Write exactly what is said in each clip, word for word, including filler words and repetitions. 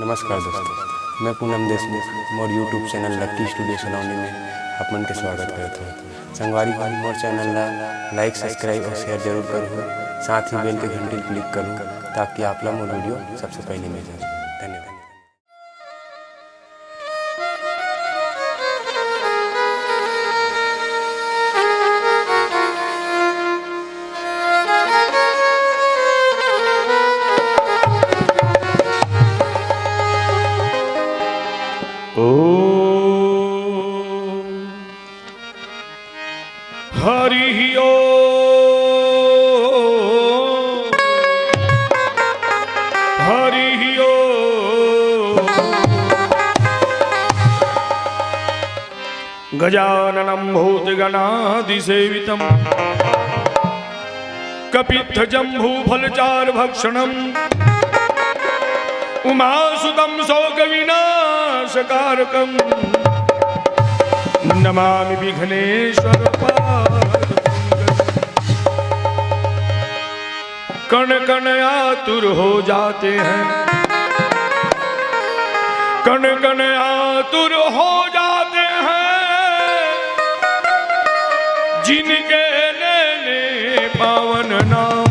नमस्कार दोस्तों, मैं पूनम देशमुख, मोर YouTube चैनल लक्की स्टूडियो सलोनी में आप मन के स्वागत करत हूँ। संगवारी हो, मोर चैनल ला लाइक, सब्सक्राइब और शेयर जरूर करूँ, साथ ही बेल के घंटी क्लिक करूँ, ताकि आप ला मोर वीडियो सबसे पहले मिल जाए। धन्यवाद। ॐ हरि ॐ। हरि ॐ। गजाननं भूतगणादिसेवितं कपित्थजम्बूफलचारुभक्षणं उमासुतं शोकविनाशकारकं नमामि विघ्नेश्वर पाद। कण कण आतुर हो जाते हैं, कण कण आतुर हो जाते हैं, जिनके लेने पावन नाम।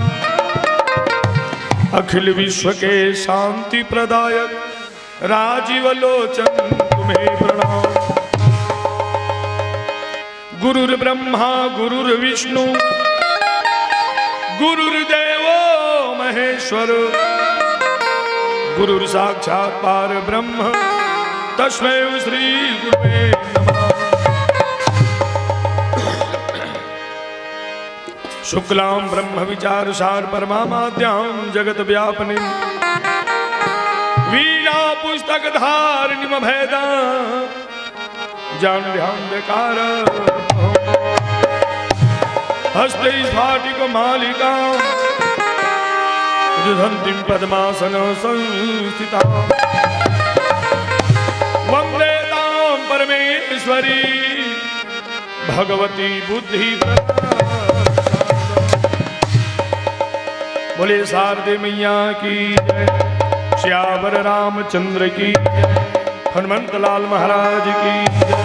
अखिल विश्व के शांति प्रदायक राजीव लोचन तुम्हें प्रणाम। गुरुर्ब्रह्मा गुरुर्विष्णु गुरुर्देवो महेश्वर, गुरुर्साक्षात् पार ब्रह्म तस्मै श्री गुरुवे नमः। शुक्लां ब्रह्म विचार सार परमा माद्यां जगत व्यापनी, वीणा पुस्तक धारिणी भेदा ज्ञान ध्यान देकार। हस्त स्फाटिक मालिका जसंतिम पद्मासन संस्थिता, वंदे तां परमेश्वरी भगवती बुद्धि प्रदान। बोले शारदे मैया की जय, सियावर रामचंद्र की जय, हनुमंत लाल महाराज की जय।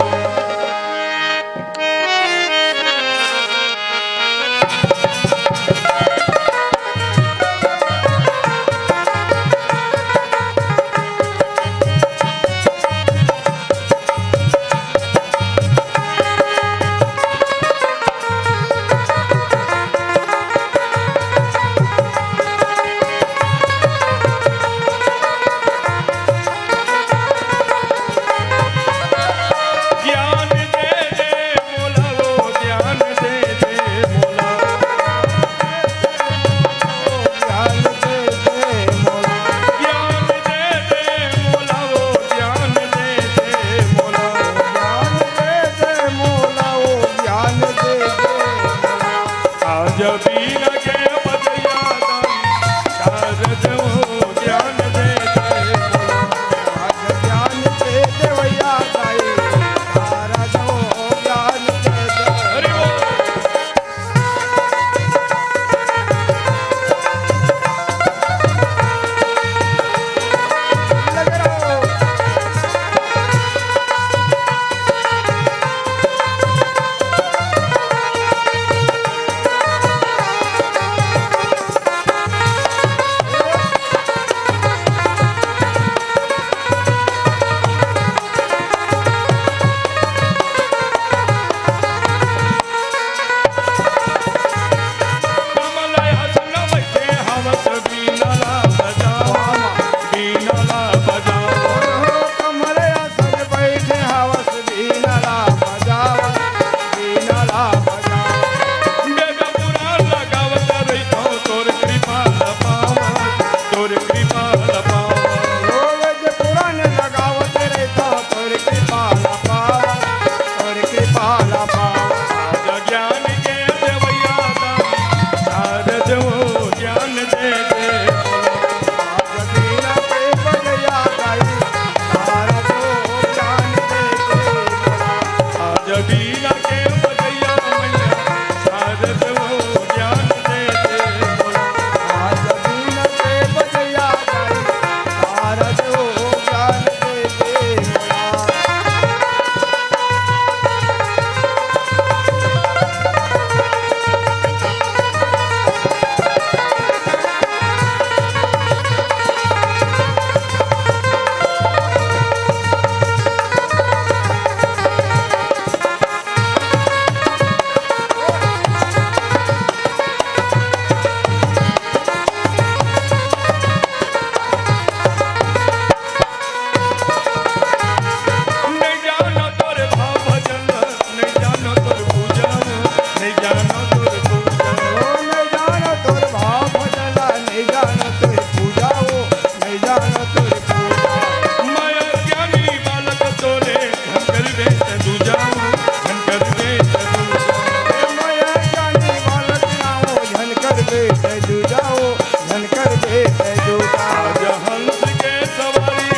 जाओ, धन कर दे है जो आज हंस के सवारी,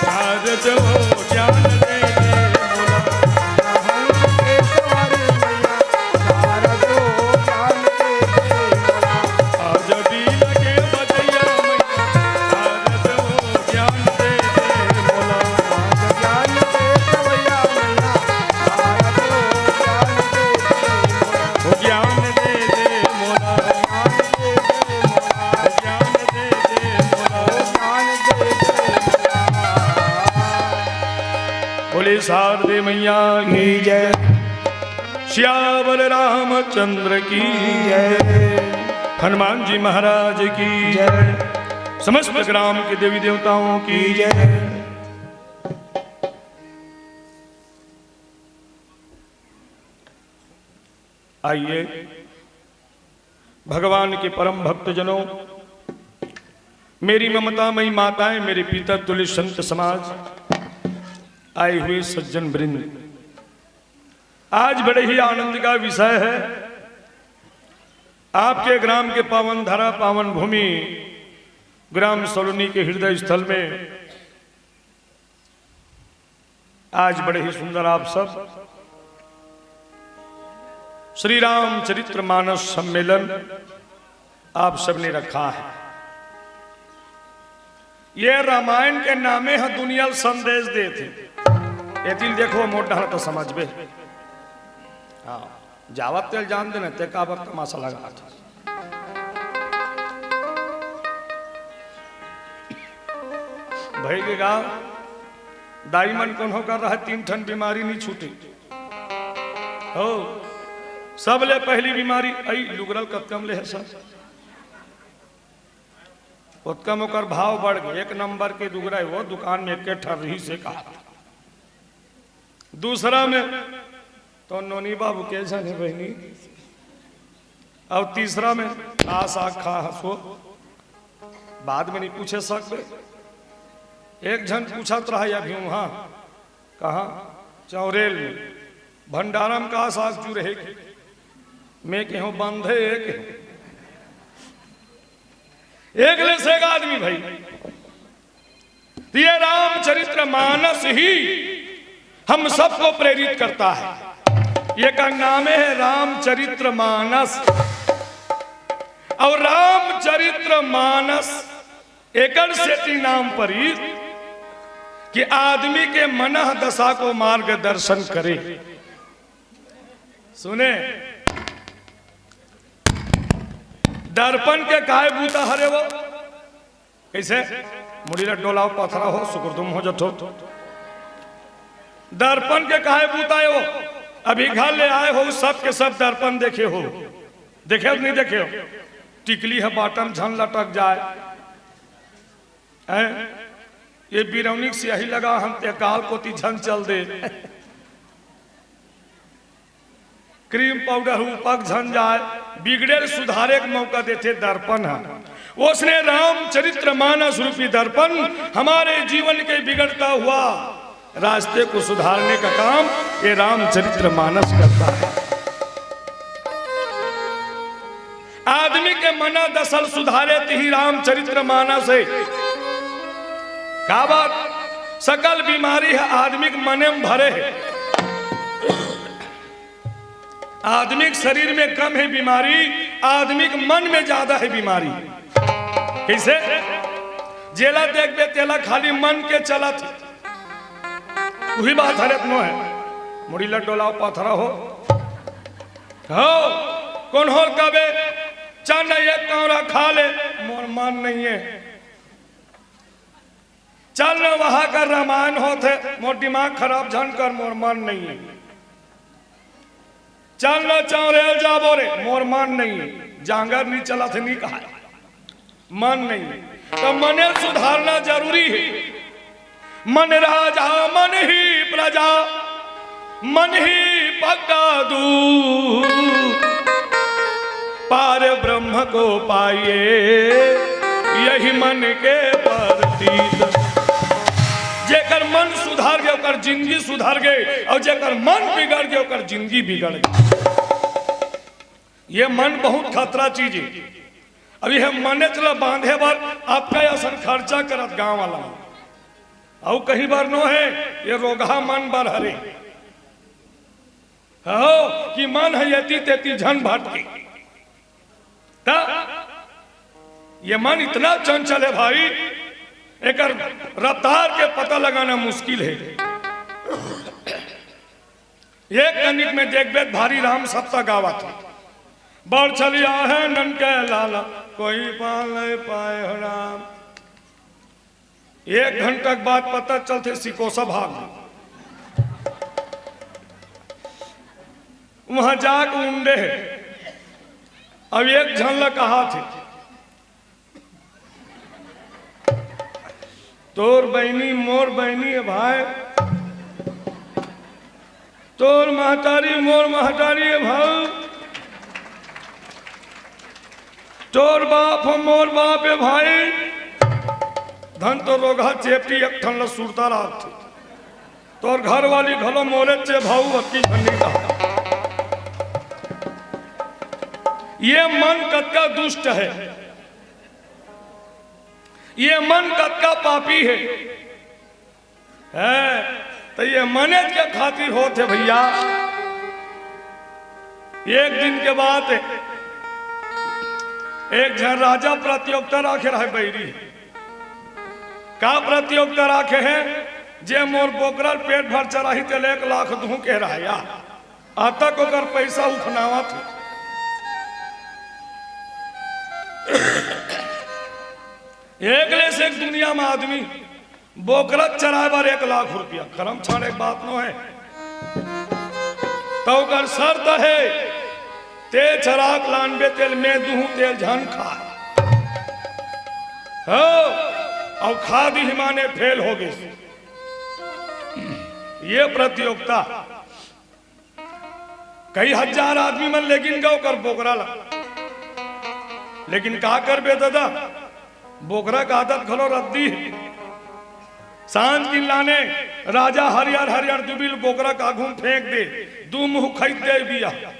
नारद हो ज्ञान दे दे मोला। हंस के सवारी मैया, नारद हो ज्ञान दे दे मोला। आज बीन के बजैया मैया, नारद हो ज्ञान दे दे मोला। आज ज्ञान दे सवैया मैया, नारद हो ज्ञान दे दे मोला। हो ज्ञान दे दे मोला। बोले शारदे मैया की जय। सियावर रामचंद्र की जय। हनुमान जी महाराज की जय। समस्त ग्राम के देवी देवताओं की जय। आइए, भगवान के परम भक्तजनों, मेरी ममतामयी माताएं, मेरे पिता तुल्य संत समाज, आए हुए सज्जन वृंद, आज बड़े ही आनंद का विषय है। आपके ग्राम के पावन धरा, पावन भूमि, ग्राम सलोनी के हृदय स्थल में आज बड़े ही सुंदर आप सब श्री रामचरित्र मानस सम्मेलन आप सब ने रखा है। ये रामायण के नामे ह दुनिया ल संदेश देथे। एतिल देखो मोर डहर तो समझबे। हाँ, जावत तेल जान देना ते काबर तमाशा लगा था। भाई के गाँव दाई मन कोनो कर रहा, तीन ठन बीमारी नहीं छूटे। हो, सबले पहली बीमारी आई लुगरल कतकम ले है सर। ओतका म ओकर भाव बढ़ गए। एक नंबर के लुगरा है, वो दुकान में एक ठन रही से कहा। दूसरा में तो नोनी बाबू के जाने बहनी। और तीसरा में का साग खा हसो, बाद में नहीं पूछे सकबे। एक झन पूछत रहा अभी वहाँ, कहाँ? चौरेल में। भंडारा म का साग चूर हे? मैं कहो बंधे एक। एक ले से एक आदमी भाई। तो ये रामचरित्र मानस ही हम सबको प्रेरित करता है। ये का नाम है रामचरित्र मानस। और रामचरित्र मानस एकड़ सेती नाम परी कि आदमी के मनः दशा को मार्गदर्शन करे। सुने, दर्पण के काय बूता हरे वो? कैसे? मुड़ी ला डोलाओ, पथरा हो, सुकुरदुम हो जथो। दर्पण के काय बूता है वो? अभी घर ले आए हो, सब के सब दर्पण देखे हो, देखे हो नहीं देखे हो? टिकली है बाटम झन लटक जाए, हैं? ये बिरौनी के सियाही लगा हम ते काल कोती झन चल दे। क्रीम पाउडर उपक झन जाए, बिगड़े ल सुधारे के मौका देथे दर्पण ह। उसने रामचरित्र मानस रूपी दर्पण हमारे जीवन के बिगड़ता हुआ रास्ते को सुधारने का काम ये रामचरित्र मानस करता है। आदमी के मना दसल सुधारे तिही रामचरित्र मानस है। का बात? सकल बीमारी है आदमी के मने में भरे है। आदमी के शरीर में कम है बीमारी, आदमी के मन में ज्यादा है बीमारी। कैसे? जेला देखबे तेला खाली मन के चलत है। वही बात हरे अपनो है। मुड़ी ला डोलाओ, पथरा हो। हो, कोन होल कबे, चल न एक कौरा खा ले, मोर मन नहीं है। चल न वहां का रामायण होथे, मोर दिमाग खराब झन कर, मोर मन नहीं है। चल न चौरेल जाबो रे, मोर मन नहीं है। जांगर नहीं चलत है, नहीं कहा। मन नहीं है। तो मने सुधारना जरूरी है। मन राजा मन ही प्रजा, मन ही पक्का दूत। पार ब्रह्म को पाइए, यही मन के प्रतीत। जेकर मन सुधर गए, ओकर जिंदगी सुधर गए, और जेकर मन बिगड़ गए, ओकर जिंदगी बिगड़ गए। ये मन बहुत खतरा चीज है। अब ये मनेच ल बांधे बर अतका असन खर्चा करत गांव वाला मन। अउ कहीं बर नो हे, ये रोगहा मन बर हरे। हो कि मन ह एती तेती झन भटके। त ये मन इतना चंचल हे भाई, एकर रफ्तार के पता लगाना मुश्किल हे। एक कनिक में देखबे त भारी राम सप्ता गावत हे। बड़ छलिया हे ननके लाला, कोई पाल नहीं पाए हो राम। एक घंटा के बाद पता चलथे सिकोसा भाग गे। वहां जाके उंडे हे। अब एक झन ला कहाथे, तोर बहिनी मोर बहिनी हे भाई, तोर महतारी मोर महतारी हे भाऊ, तोर बाप हो मोर बाप हे भाई। धन तो रोगहा चेपटी एक ठन ल सुरता राखथे। तोर घरवाली घलो मोरे चे भाऊ, अतकी झन नइ कहा। ये मन कतका दुष्ट हे, ये मन कतका पापी हे। हैं, त ये मनेच के खातिर होत हे भइया। एक दिन के बात हे, एक झन राजा प्रतियोगिता राखे रहे बइरी। का प्रतियोगिता राखे हे? जे मोर बोकरा ल पेट भर चराही तेला एक लाख दूहूं के रहे या। अतक ओकर पइसा उफनावत हे। एक ले से एक दुनिया म आदमी बोकरा चराए बर एक लाख रुपया, करम छाड़े के बात नो हे। त ओकर शर्त हे, ते चरा के लानबे तेला में दूहूं, तेला झन खाए। हो, अउ खा दिही माने फेल हो गे। ये प्रतियोगिता कई हजार आदमी मन लेगिन गा ओकर बोकरा ला। लेकिन का करबे ददा, बोकरा के आदत घलो रद्दी हे। सांझ किन लाने राजा हरियर हरियर दुबिल बोकरा के आघू म फेंक दे, दू मुहूं खइत दे बिया।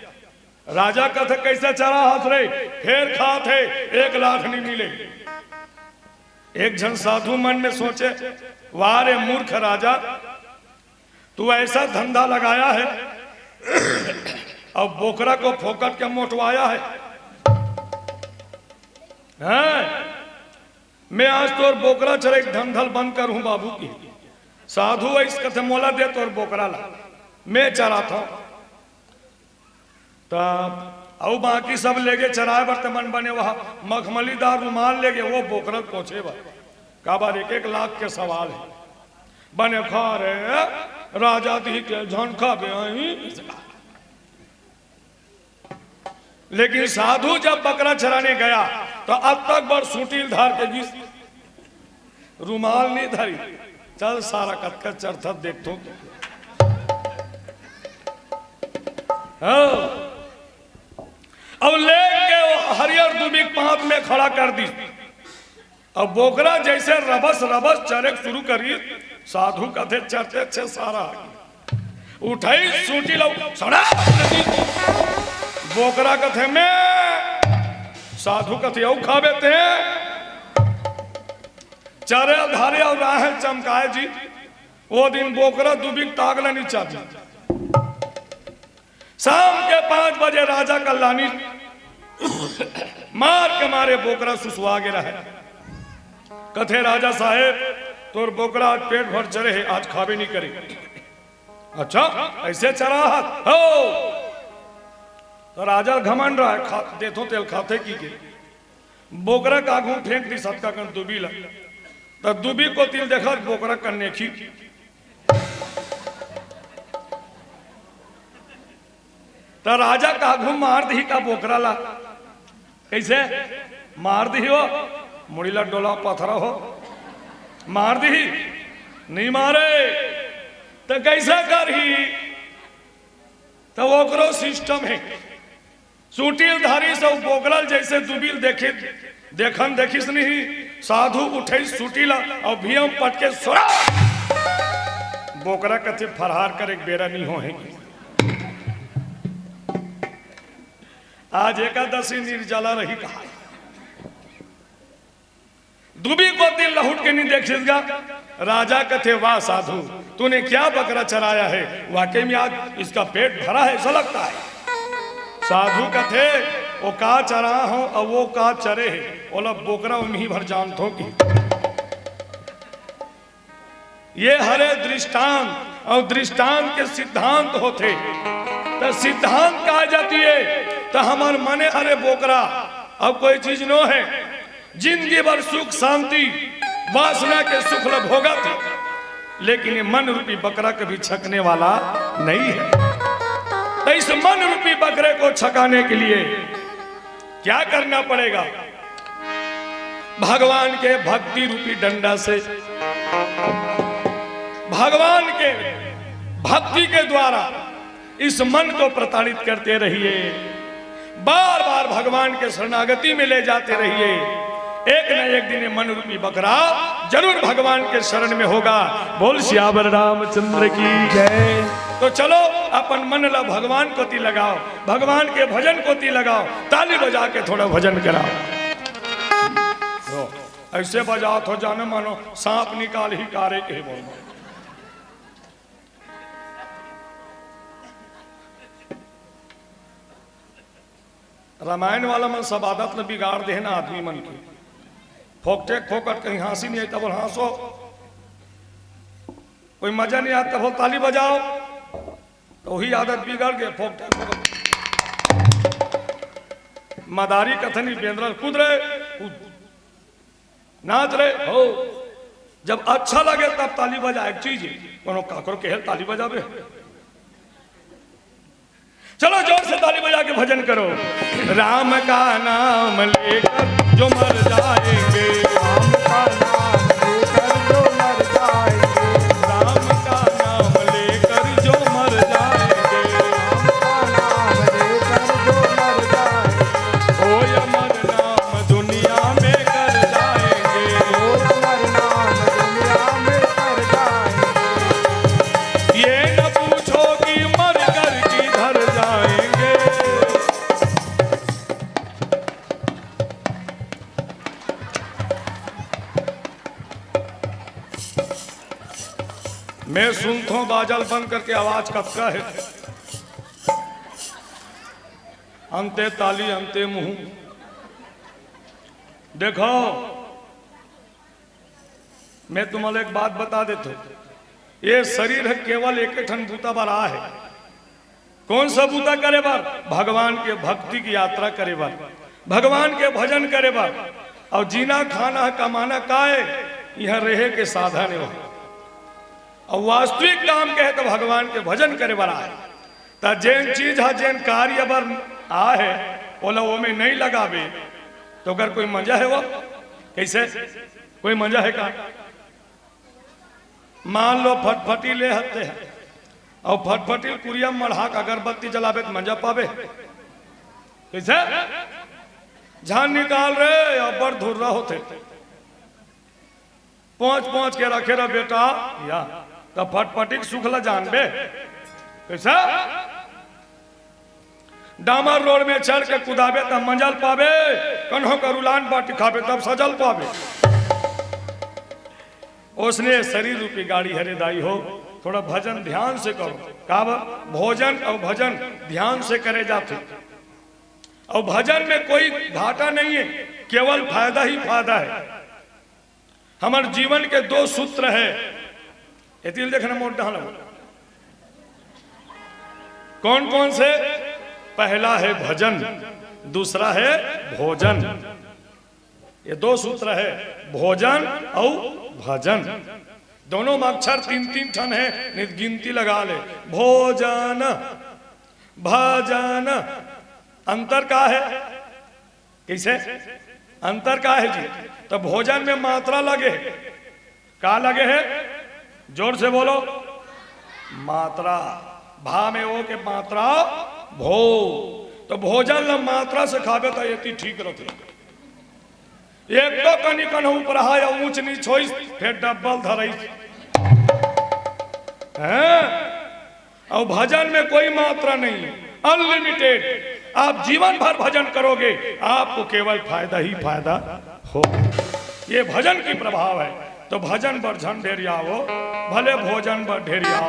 राजा कथे, "कइसे चराहस रे?" फेर खात हे, एक लाख नइ मिले। एक झन साधु मन में सोचे, "वाह रे मूर्ख राजा, तू ऐसा धंधा लगाया है और बोकरा को फोकट के मोटवाया है।" हैं? मैं आज तोर बोकरा चरे के धंधा ल बंद करहूं बाबू की। साधु अइस कथे, "मोला दे तोर बोकरा ला, मैं चराथंव।" त अउ बाकी सब लेगे चराए बर, त मन बने वह मखमलीदार रुमाल लेगे, वो बोकरा ल पोंछे बर। काबर एक एक लाख के सवाल हे। बने खा रे, राजा दिही के झन खाबे आही। लेकिन साधु जब बकरा चराने गया, त अतक बड़ सूटी ल धर के गिस। रुमाल नइ धरी, चल सारा कतका चरथस देखथंव। हाँ। अउ लेके वो हरियर दुबी के पांत में खड़ा कर दिस। अउ बोकरा जइसे रबस रबस चरे के शुरू करिस, साधु कथे, "चरथे छे सारा।" उठइस सूटी ल अउ सड़ाक दे दिस। बोकरा कथे, "मैं।" साधु कथे, "अउ खाबे तें?" चरे ल धरे अउ राहें ल चमकाए जी, वो दिन बोकरा दुबी के ताग ल नइ चाबिस। शाम के पांच बजे राजा कल्याणी मार के मारे बोकरा सुसवा गे रहे। कथे, "राजा साहेब, तोर बोकरा आज पेट भर चरे हे, आज खाबे नइ करे।" "अच्छा, अइसे चराहस?" "हो।" त राजा ल घमंड रहे, खा, देथंव तेला खाथे कहिके। बोकरा के आघू फेंक दिस अतका कन दुबी ल। त दुबी कोति ल देखत बोकरा कन्नेखी। त राजा के आघू मार दिही का बोकरा ला? कइसे? मार दिही वो, मुड़ी ला डोला पथरा हो। मार दिही? नइ मारे। त कइसे करही? त ओकरो system हे। सूटी ल धरिस अउ बोकरा ल जइसे दुबी ल देखिस, देखन देखिस नहीं, साधु उठइस सूटी ल अउ भियम पटके सोरा। बोकरा कथे, "फरहार करे के बेरा नइ होहे।" आज एकादशी निर्जला रही कहा। दूबी कोती लहुट के नहीं देखिस गा। राजा कथे, "वाह साधु, तूने क्या बकरा चराया है? वाकई में आज इसका पेट भरा है, ऐसा लगता है।" साधु कथे, "वो का चरा हो और वो का चरे है, ओला बोकरा उम्ही भर जानथो कि।" ये हरे दृष्टांत, और दृष्टांत के सिद्धांत होथे। तो सिद्धांत का जाती है, तो हमार मने हरे बोकरा, अब कोई चीज नो है। जिंदगी भर सुख शांति, वासना के सुख ल भोगत, लेकिन ये मन रूपी बकरा कभी छकने वाला नहीं है। तो इस मन रूपी बकरे को छकाने के लिए क्या करना पड़ेगा? भगवान के भक्ति रूपी डंडा से, भगवान के भक्ति के द्वारा इस मन को प्रताड़ित करते रहिए, बार बार भगवान के शरणागति में ले जाते रहिए। एक न एक दिन ये मन रूपी बकरा जरूर भगवान के शरण में होगा। बोल सियावर रामचंद्र की जय। तो चलो, अपन मन ला भगवान कोती लगाओ, भगवान के भजन कोती लगाओ, ताली बजा के थोड़ा भजन कराओ। लो, ऐसे बजाओ तो जानो मानो सांप निकाल ही कारे के बोल। रामायण वाला मन सब आदत ल बिगाड़ दे हे ना आदमी मन के। फोकटे फोकट कहीं हाँसी नहीं आई, तब बोल हाँसो। कोई मजा नहीं आता, बोल ताली बजाओ। तो वही आदत बिगड़ गए, फोकटे फोकट। मदारी कथनी बेंदरा कूद रहे, कूद। नाच रहे हो। जब अच्छा लगे तब ताली बजाए, एक चीज है। कोनो काकरो कहे ताली बजाबे। चलो जोर से ताली बजा के भजन करो। राम का नाम लेकर जो मर जाएंगे, राम का नाम लेकर जो मर जाएंगे, राम का नाम लेकर जो मर जाएंगे, राम का नाम लेकर जो मर जाएंगे, ओ अमर नाम दुनिया में कर जाएंगे, ओ अमर नाम दुनिया में कर जाएंगे। ये न पूछो कि मर कर किधर जाएंगे। मैं सुनथों बाजा ल बंद करके, आवाज कतका है। अंते ताली, अंते मुंह। देखो, मैं तुम्हारे एक बात बता देता हूँ, ये शरीर है केवल एक ठन बूता बर आए हे। कौन सा बूता करे बर? भगवान के भक्ति की यात्रा करे बर, भगवान के भजन करे बर। और जीना, खाना, कमाना का हे? यहाँ रहे के साधन हे वहाँ। और वास्तविक काम के हे तो भगवान के भजन करे बर आए। त जेन चीज ह, जेन कार्य बर आए हे, ओला ओमे नहीं लगाबे, तो अगर कोई मजा हे वो? कैसे? कोई मजा हे का? मान लो फटफटी ले हते हैं, और फटफटी कुरिया मढ़ा के अगरबत्ती जलाबे त मजा पाबे? कैसे? झान निकाल रे, अब्बड़ धुर्रा होथे। पहुंच पहुंच के रखे रह बेटा, या त फटफटी के सुख ल जानबे? कैसे? डामर रोड में चढ़ के कुदाबे तब मंजल पाबे, कन्हो का रुलान बाटी खाबे तब सजल पाबे। ओसने शरीर रूपी गाड़ी हरे दाई हो, थोड़ा भजन ध्यान से करो। काबर? भोजन और भजन ध्यान से करे जाथे। और भजन में कोई घाटा नहीं है, केवल फायदा ही फायदा है। हमर जीवन के दो सूत्र है, एती ल देखना मोर डहन ल। कौन कौन से? पहला है भजन, दूसरा है भोजन। ये दो सूत्र है, भोजन और भजन। दोनों में अक्षर तीन तीन ठन है, नित गिनती लगा ले। भोजन, भजन, अंतर का है? कैसे? अंतर का है जी? तो भोजन में मात्रा लगे हे। का लगे हे? जोर से बोलो। मात्रा। भा में ओ के मात्रा, भो। तो भोजन ल मात्रा से खाबे तो एती ठीक रहथे। एक तो कनी कन ऊपरहा या ऊंच नीच होइस, फिर डबल धरइस। हैं? और भजन में कोई मात्रा नहीं, अनलिमिटेड। आप जीवन भर भजन करोगे, आपको केवल फायदा ही फायदा हो। ये भजन की प्रभाव है। तो भजन बर झन ढेरियाओ, भले भोजन बर ढेरियाओ।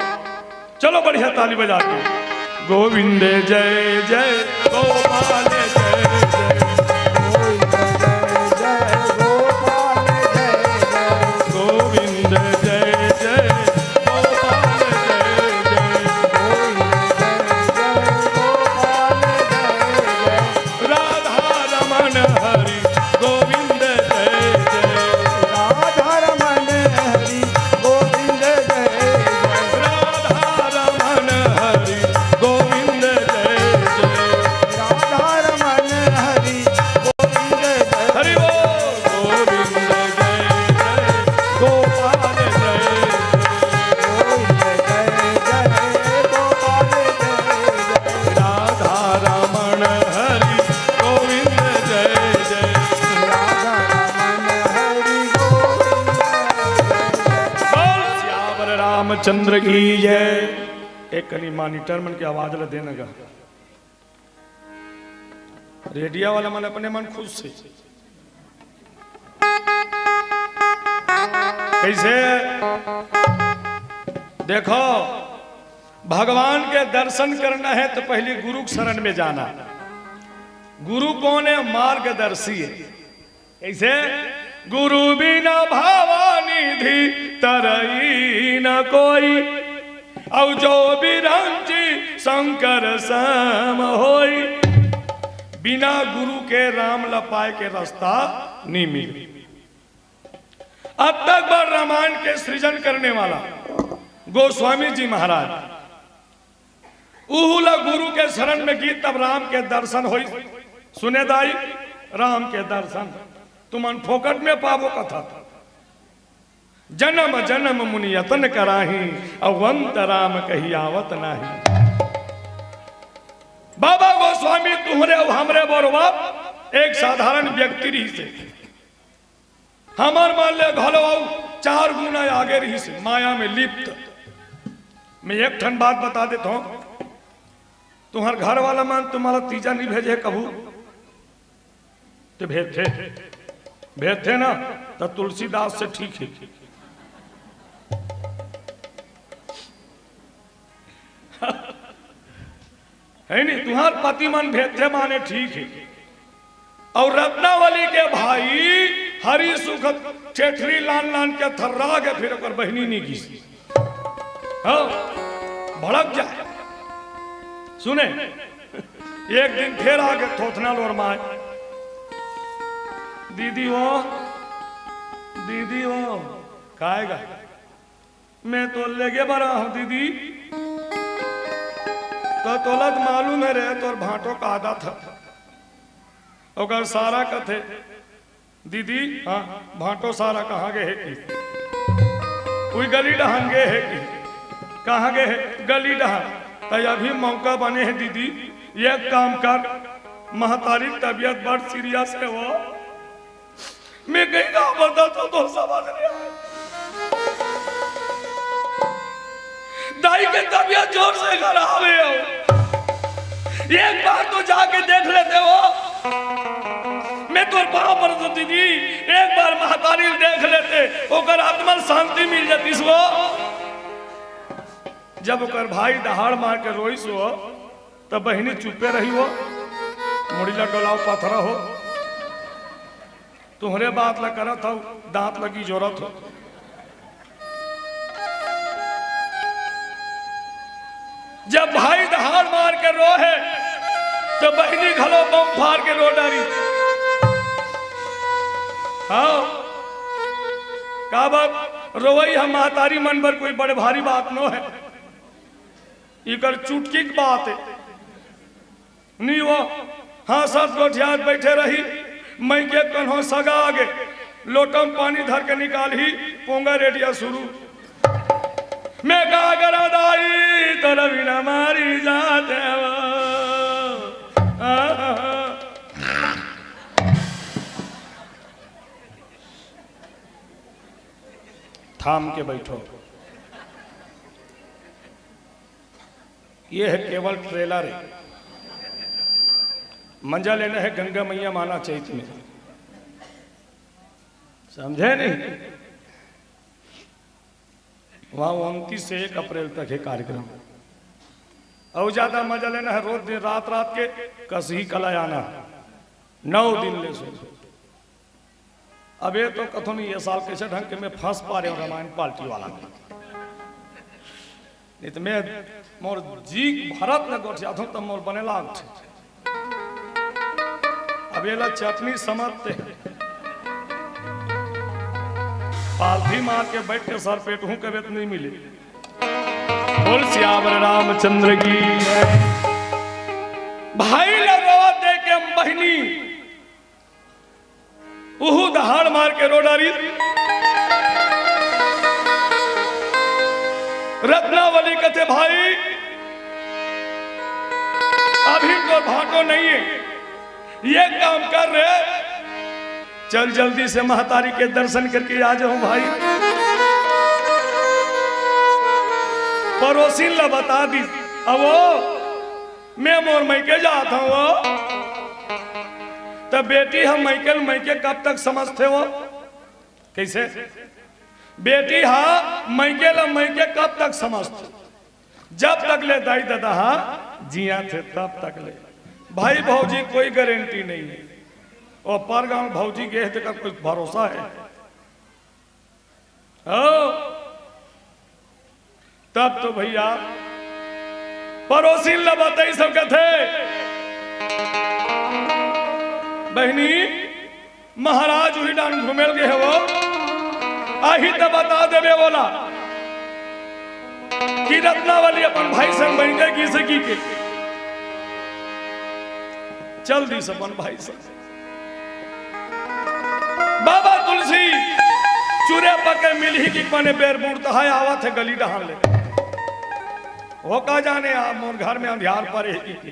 चलो बढ़िया ताली बजा के। गोविंद जय जय गोपाल जय जय। गोविंद जय जय गोपाल जय जय। गोविंद जय जय गोपाल जय जय। गोविंद जय जय गोपाल जय जय। राधा रमन हरि गोविंद जय जय। राधा रमन हरि गोविंद जय जय। राधा रमन हरि गोविंद जय जय। राधा रमन हरि गोविंद जय। हरि बोल। गोविंद जय जय गोपाल जय जय। गोविंद जय जय गोपाल जय जय। राधा रमन हरि गोविंद जय जय। राधा रमन हरि गोविंद जय जय। बोल सियावर रामचंद्र की जय। एक कनी मॉनिटर मन के आवाज ल देना गा। रेडिया वाला मन अपने मन खुश से। कैसे? देखो, भगवान के दर्शन करना है तो पहले गुरु के शरण में जाना। गुरु कौन है? मार्गदर्शी है। कैसे? गुरु बिना भावानिधि तरई न कोई, अउ जो बिरंची शंकर सम होई। बिना गुरु के राम ल पाए के रास्ता नहीं मिले। अब तक बर रामायण के सृजन करने वाला गोस्वामी जी महाराज, उहू ला गुरु के शरण में गीस तब राम के दर्शन होई। सुने दाई, राम के दर्शन तुमन फोकट में पाबो कथा। जन्म जन्म मुनि यतन कराही, अउ अंत राम कही आवत नाही। बाबा गोस्वामी तुहरे अउ हमरे बरोबर एक साधारण व्यक्ति रहिसे। हमर मन ले घलो अउ चार गुना आगे रहिसे, माया में लिप्त। मैं एक ठन बात बता देत हौं, तुंहर घर वाला मन तुम्हारा तीजा नहीं भेजे कभू, तो भेजथे, भेजथे ना, तो तुलसीदास से ठीक है। है नहीं, तुंहर पति मन भेजथे माने ठीक है। अउ रत्नावली के भाई हरि सुख ठेठरी लान लान के थर्रा के फिर ओकर बहिनी नहीं गीस। हाँ, भड़क जाए। सुने, एक दिन फिर आगे थोथना लोर माय, दीदी हो, दीदी हो, काएगा? मैं तो लेगे बरा हूँ दीदी। तो तोला तो मालूम है रे, तोर भांटो का आदत है। ओकर सारा कथे, दीदी, हाँ, भांटो सारा कहाँ गे हे कि? कोई गली डहन गे हे कि? कहाँ गे हे? गली डहन। त अभी मौका बने हे दीदी, एक काम कर, महतारी तबीयत बड़ सीरियस हे वो। मैं कहीं ना बता तो, तो समझ नहीं आए। दाई के तबीयत जोर से खराब है। एक बार तो जाके देख लेते हो। मैं तोर पाँव पर तो दीदी, एक बार महतारी देख लेते, ओकर आत्मा शांति मिल जाती सो। जब ओकर भाई दहाड़ मार के रोई सो, तब बहिनी चुप्पे रही हो, मुड़ी ला डोलाओ पथरा हो। तुहरे बात ला करत हव, दांत लगी जोरत हो। जब भाई दहाड़ मार के रो हे, तो बहिनी घलो बम फार के रो डारी। हाँ, का बात? रोवई हम महतारी मन बर कोई बड़े भारी बात नो है। इकर चुटकी के बात है। नी वो हाँसत गोठियात बैठे रही। मैं के कन्हो सगा आगे, लोटम पानी धर के निकालही, पोंगा रेडिया शुरू। मैं का करा दाई, तोर बिना मारी जाते हो। थाम के बैठो। ये है केवल ट्रेलर है। मजा लेना है गंगा मैया माना चैत में। समझे नहीं? वहाँ उनतीस से एक अप्रैल तक हे कार्यक्रम। अउ ज्यादा मजा लेना हे, रोज दिन रात रात के कसही कला आना, नौ दिन ले सुन। अब ये तो कथो नहीं, ये साल कैसे ढंग के मैं फंस पा रहे हूँ रामायण पार्टी वाला में। नहीं तो मैं मोर जी भरत न गोठियाथों तब मोर बने लागथे। अब ये ला चटनी समझते। पालथी मार के बैठ के सर पेट हूँ कबे तो नहीं मिले। बोल सियावर रामचंद्र की। भाई ला रोवा दे के बहिनी उहू दहाड़ मार के रो डारी। रत्नावली कथे, भाई, अभी तो भाटो नहीं है, ये काम कर रे, चल जल्दी से महतारी के दर्शन करके आ जाऊं भाई। पड़ोसिन ला बता दी, अब वो मैं मोर मइके जात हंव। त बेटी ह मइके ल मइके कब तक समझथे वो? कइसे? बेटी ह मइके ल मइके कब तक समझथे? जब तक ले दाई ददा ह जियत हे तब तक ले। भाई भौजी कोई गारंटी नहीं है। वो पर गांव भौजी गे हे तेकर कोई भरोसा है? हो, तब तो भैया पड़ोसिन ला बताइस अउ कथे, बहिनी, महाराज उही डाहन घूमे ल गे हे वो, आही त बता देबे ओला कि रत्नावली अपन भाई संग बहिनी के गिसे की के चल दिस अपन भाई संग। बाबा तुलसी चुरे पके मिलही कि बने बेर बूढ़ तहाय आवत हे गली डहान ले। वो का जाने आ मोर घर में अंधियार परे हे कि।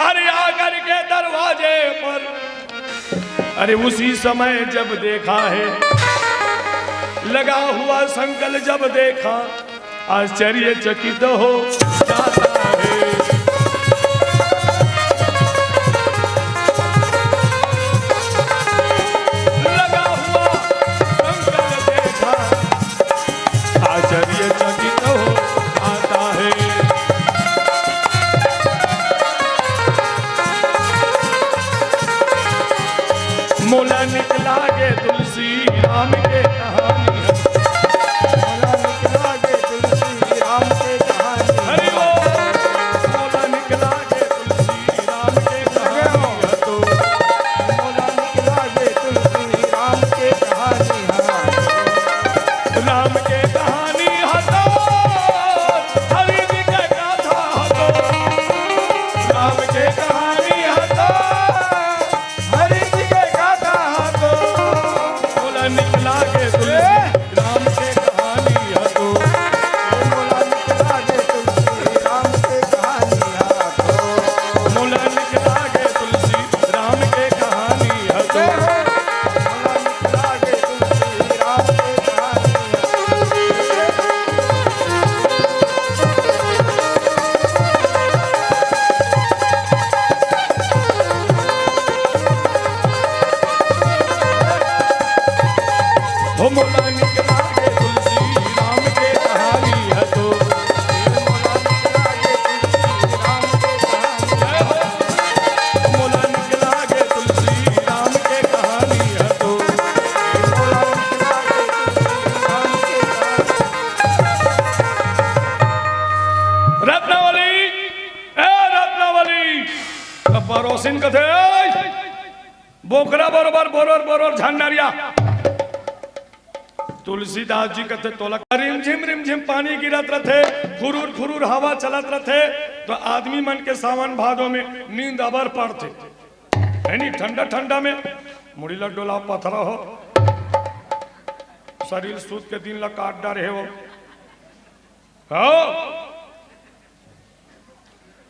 अरे आकर के दरवाजे पर, अरे उसी समय जब देखा है, लगा हुआ संकल जब देखा, आश्चर्यचकित हो जाता है। लगा हुआ संकल देखा, आश्चर्यचकित हो जाता है। मोला निकला गे तुलसी राम के कहानी है। मोला निकला गे तुलसी राम के कहानी है। हरि बोल। मोला निकला गे तुलसी राम के कहानी है तो। मोला निकला गे तुलसी राम के कहानी है। राम के कहानी ह तो हरि जी के गाथा ह तो। राम के कहानी ह तो हरि जी के गाथा ह तो। मोला निकला गे तुलसी राम के कहानी ह तो। मोला निकला गे तुलसी राम के कहानी ह तो। मोला निकला गे तुलसी राम के कहानी ह तो। मोला निकला गे तुलसी राम के कहानी ह तो। हो मोला निकला गे तुलसी राम के कहानी ह तो। मोला निकला गे तुलसी राम के कहानी ह तो। रत्नावली, ए रत्नावली, त पड़ोसिन कथे, "ए, बोकरा बरोबर बोरोर बोरोर झन नरिया।" तुलसीदास जी कथे, "तोला।" रिमझिम रिमझिम पानी गिरत रथे, फुरूर फुरूर हवा चलत रथे, तो आदमी मन के सावन भादो में नींद अबर पड़थे, है नी? ठंडा ठंडा में मुड़ी ल डोला पथरा हो, शरीर सूत के दिन ल काट डारे हो, हो,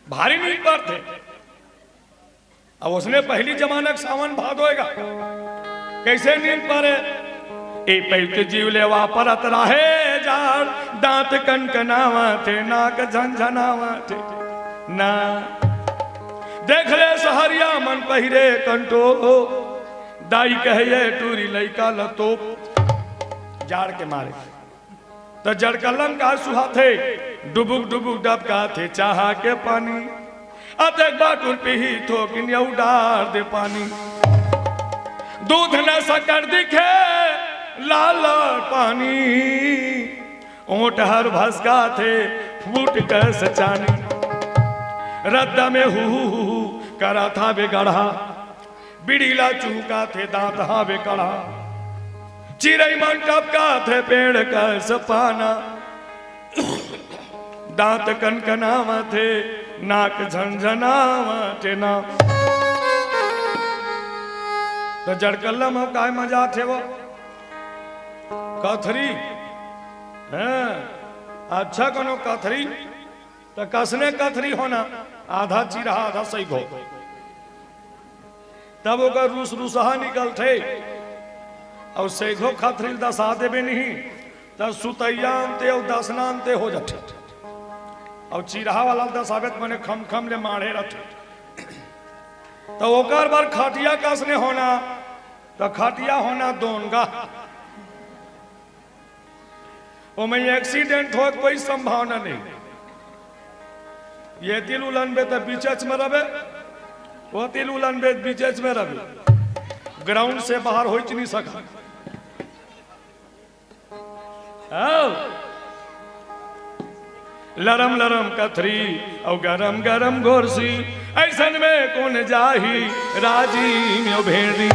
भारी नींद पड़थे। अब उसने पहली जमाना के सावन भादो हे गा, कैसे नींद परे? ए पइत जीव ले वापरत राहे जाड़, दांत कनकनावथे, नाक झनझनावथे ना। देख ले सहरिया मन पहिरे कंटो, दाई कहे ये टूरी लइका ल तोप, जाड़ के मारे। त जड़कल्लम का सुहाथे, डुबुक डुबुक डबकाथे चाहा के पानी। अतेक बाटुर पीही थोकिन अउ डार दे पानी। दूध न सकर दिखे लाल पानी। ओंट हर भसकाथे फूट कस चानी। रद्दा में हु हु हु हु करत हावे गड़हा। बीड़ी ला चुहकाथे दांत हावे कड़हा। चिरई मन टपकाथे पेड़ कस पाना। दांत कनकनावथे नाक झनझनावथे ना। त जड़कल्लम काय मजा आथे वो? कथरी। हैं? अच्छा कोनो कथरी त कसने कथरी होना, आधा चिरहा आधा सइघो। तब ओकर रुसरुसहा निकलथे। अउ सइघो कथरी ल दसा देबे नहीं त सुतइया अंते अउ दसना अंते हो जाथे। अउ चिरहा वाला ल दसाबे त मने खमखम ले माढ़े रथे। त ओकर बर खटिया कसने होना, त खटिया होना दोनगा। ओमे एक्सीडेंट होए के कोई संभावना नहीं। ये तिल उलन बे त बीचेच में रबे, वो तिल उलन बे त बीचेच में रबे। ग्राउंड से बाहर होइच नहीं सका। आओ। लरम लरम कथरी अउ गरम गरम गोरसी, अइसन में कोन जाही राजी म्यो भेड़ी,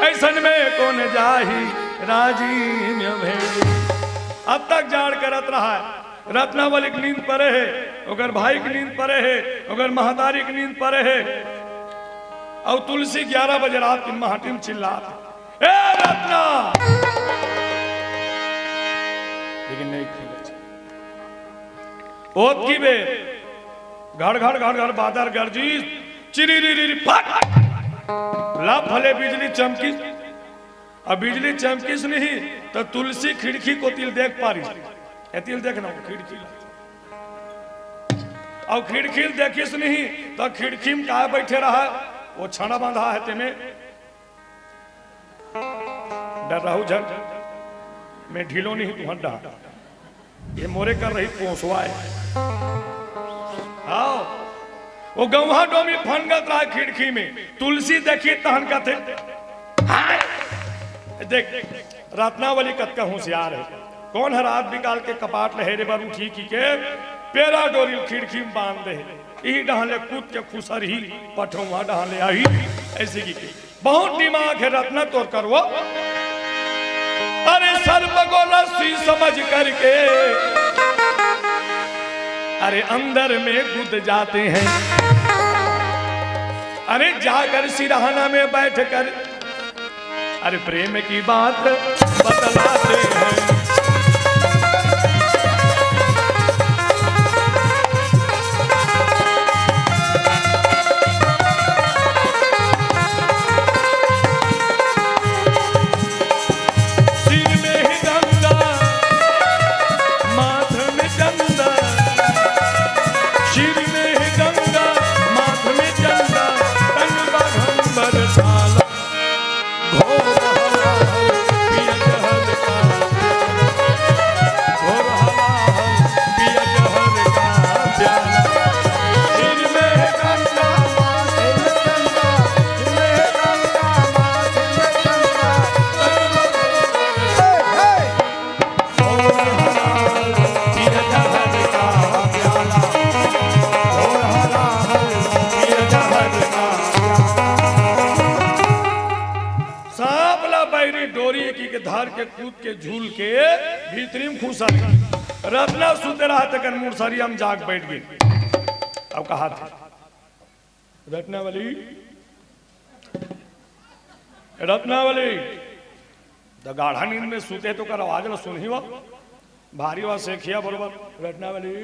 अइसन में कोन जाही राजी म्यो भेड़ी। अब तक जाड़ करत रहा है। रत्नावली के नींद परे हे, ओकर भाई के नींद परे हे, ओकर महतारी के नींद परे हे। अउ तुलसी ग्यारह बजे रात के माटी में चिल्लात हे, "ए रत्ना!" लेकिन नहीं खुले। ओतकी बेर घड़ घड़ घड़ घड़ बादर गरजिस, चिरी री री री फट, लप भले बिजली चमकिस। अब बिजली चमकिस नहीं त तुलसी खिड़की कोति ले देख पारिस। एति ले देखना वो खिड़की ला। अउ खिड़की ले देखिस नहीं त खिड़की में काय बइठे रहा, वो छाना बंधा हे तेमे। डर्राहू झन, मैं ढिलो नहीं तुहन डहा। ये मोरे कर रही पोसवा हे। हाँ, वो गौहा डोमी फनगत रहा खिड़की में, तुलसी देखिस तहन कथे, "हाय!" देख, रत्नावली कतका होशियार हे। कोन ह रात बिकाल के कपाट ल हेरे बर उठही कहिके, पेरा डोरी ल खिड़की में बांध दे हे। इही डहन ले कूद के खुसरही, पठौहा डहन ले आही, अइसे कहिके। बहुत दिमाग हे रत्ना तोर कर वो। अरे सर्प को रस्सी समझ करके, अरे अंदर में कूद जाते हैं। अरे जाकर सिरहाना में बैठकर, अरे प्रेम की बात बतलाते हैं। सिर में ही गंगा, माथ में चंदन। सिर में ही गंगा, माथ में चंदन, तन बाघंबर छाला। घोर हलाहल पिय जहर का, घोर हलाहल पिय जहर का प्याला। सिर में गंगा, माथ में चंदन, सिर में गंगा, माथ में चंदन, तन बाघंबर हे, हे। सांप ला बइरी डोरी कहिके धर के कूद के झूल के भीतरी में खुसर गे। रत्ना सुते रहा तेकर मुड़सरिया में जाग बइठ गे। अब कहाथे, रत्नावली, रत्नावली, त गाढ़ा नींद में सुते हे त ओकर आवाज ल सुनही वो, भारी वा सेखिया बरोबर, रत्नावली।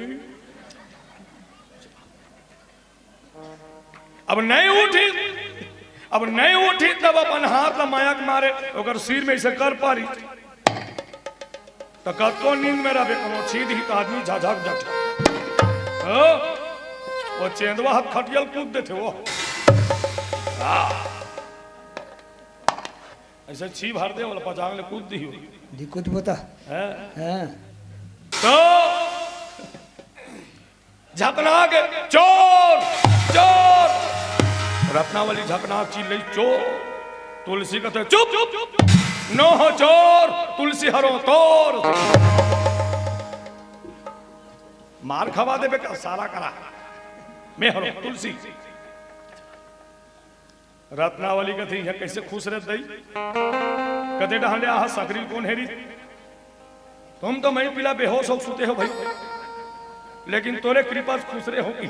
अब नहीं उठी, अब नहीं उठी, तब अपन हाथ ल मया के मारे ओकर सिर में अइसे कर पारी। त कतको नींद में रहिबे, कोनो छींदही त आदमी झझक जथे। हो? वो चेंदवा ह खटिया ल कूद देथे वो। आ। ऐसे छी भर दे, बोला, पचांग ले कूद दी हो। दिक्कत बता। हैं? हैं? तो झकनाक, चोर, चोर। रत्नावली झकनाक चिल्लई, चोर। तुलसी कथे, चुप, चुप, चुप। नो हो चोर, तुलसी हरो तोर। मार खवा देबे का सारा करा। मैं हरो तुलसी। रत्नावली कथे, "इहाँ कैसे खुश रह दई? कते डहान ले आहा, सकरी कोन हेरी? तुम तो मैं पिला बेहोश हो सुते हो भाई, लेकिन तोरे कृपा से खुश रहे हो की?"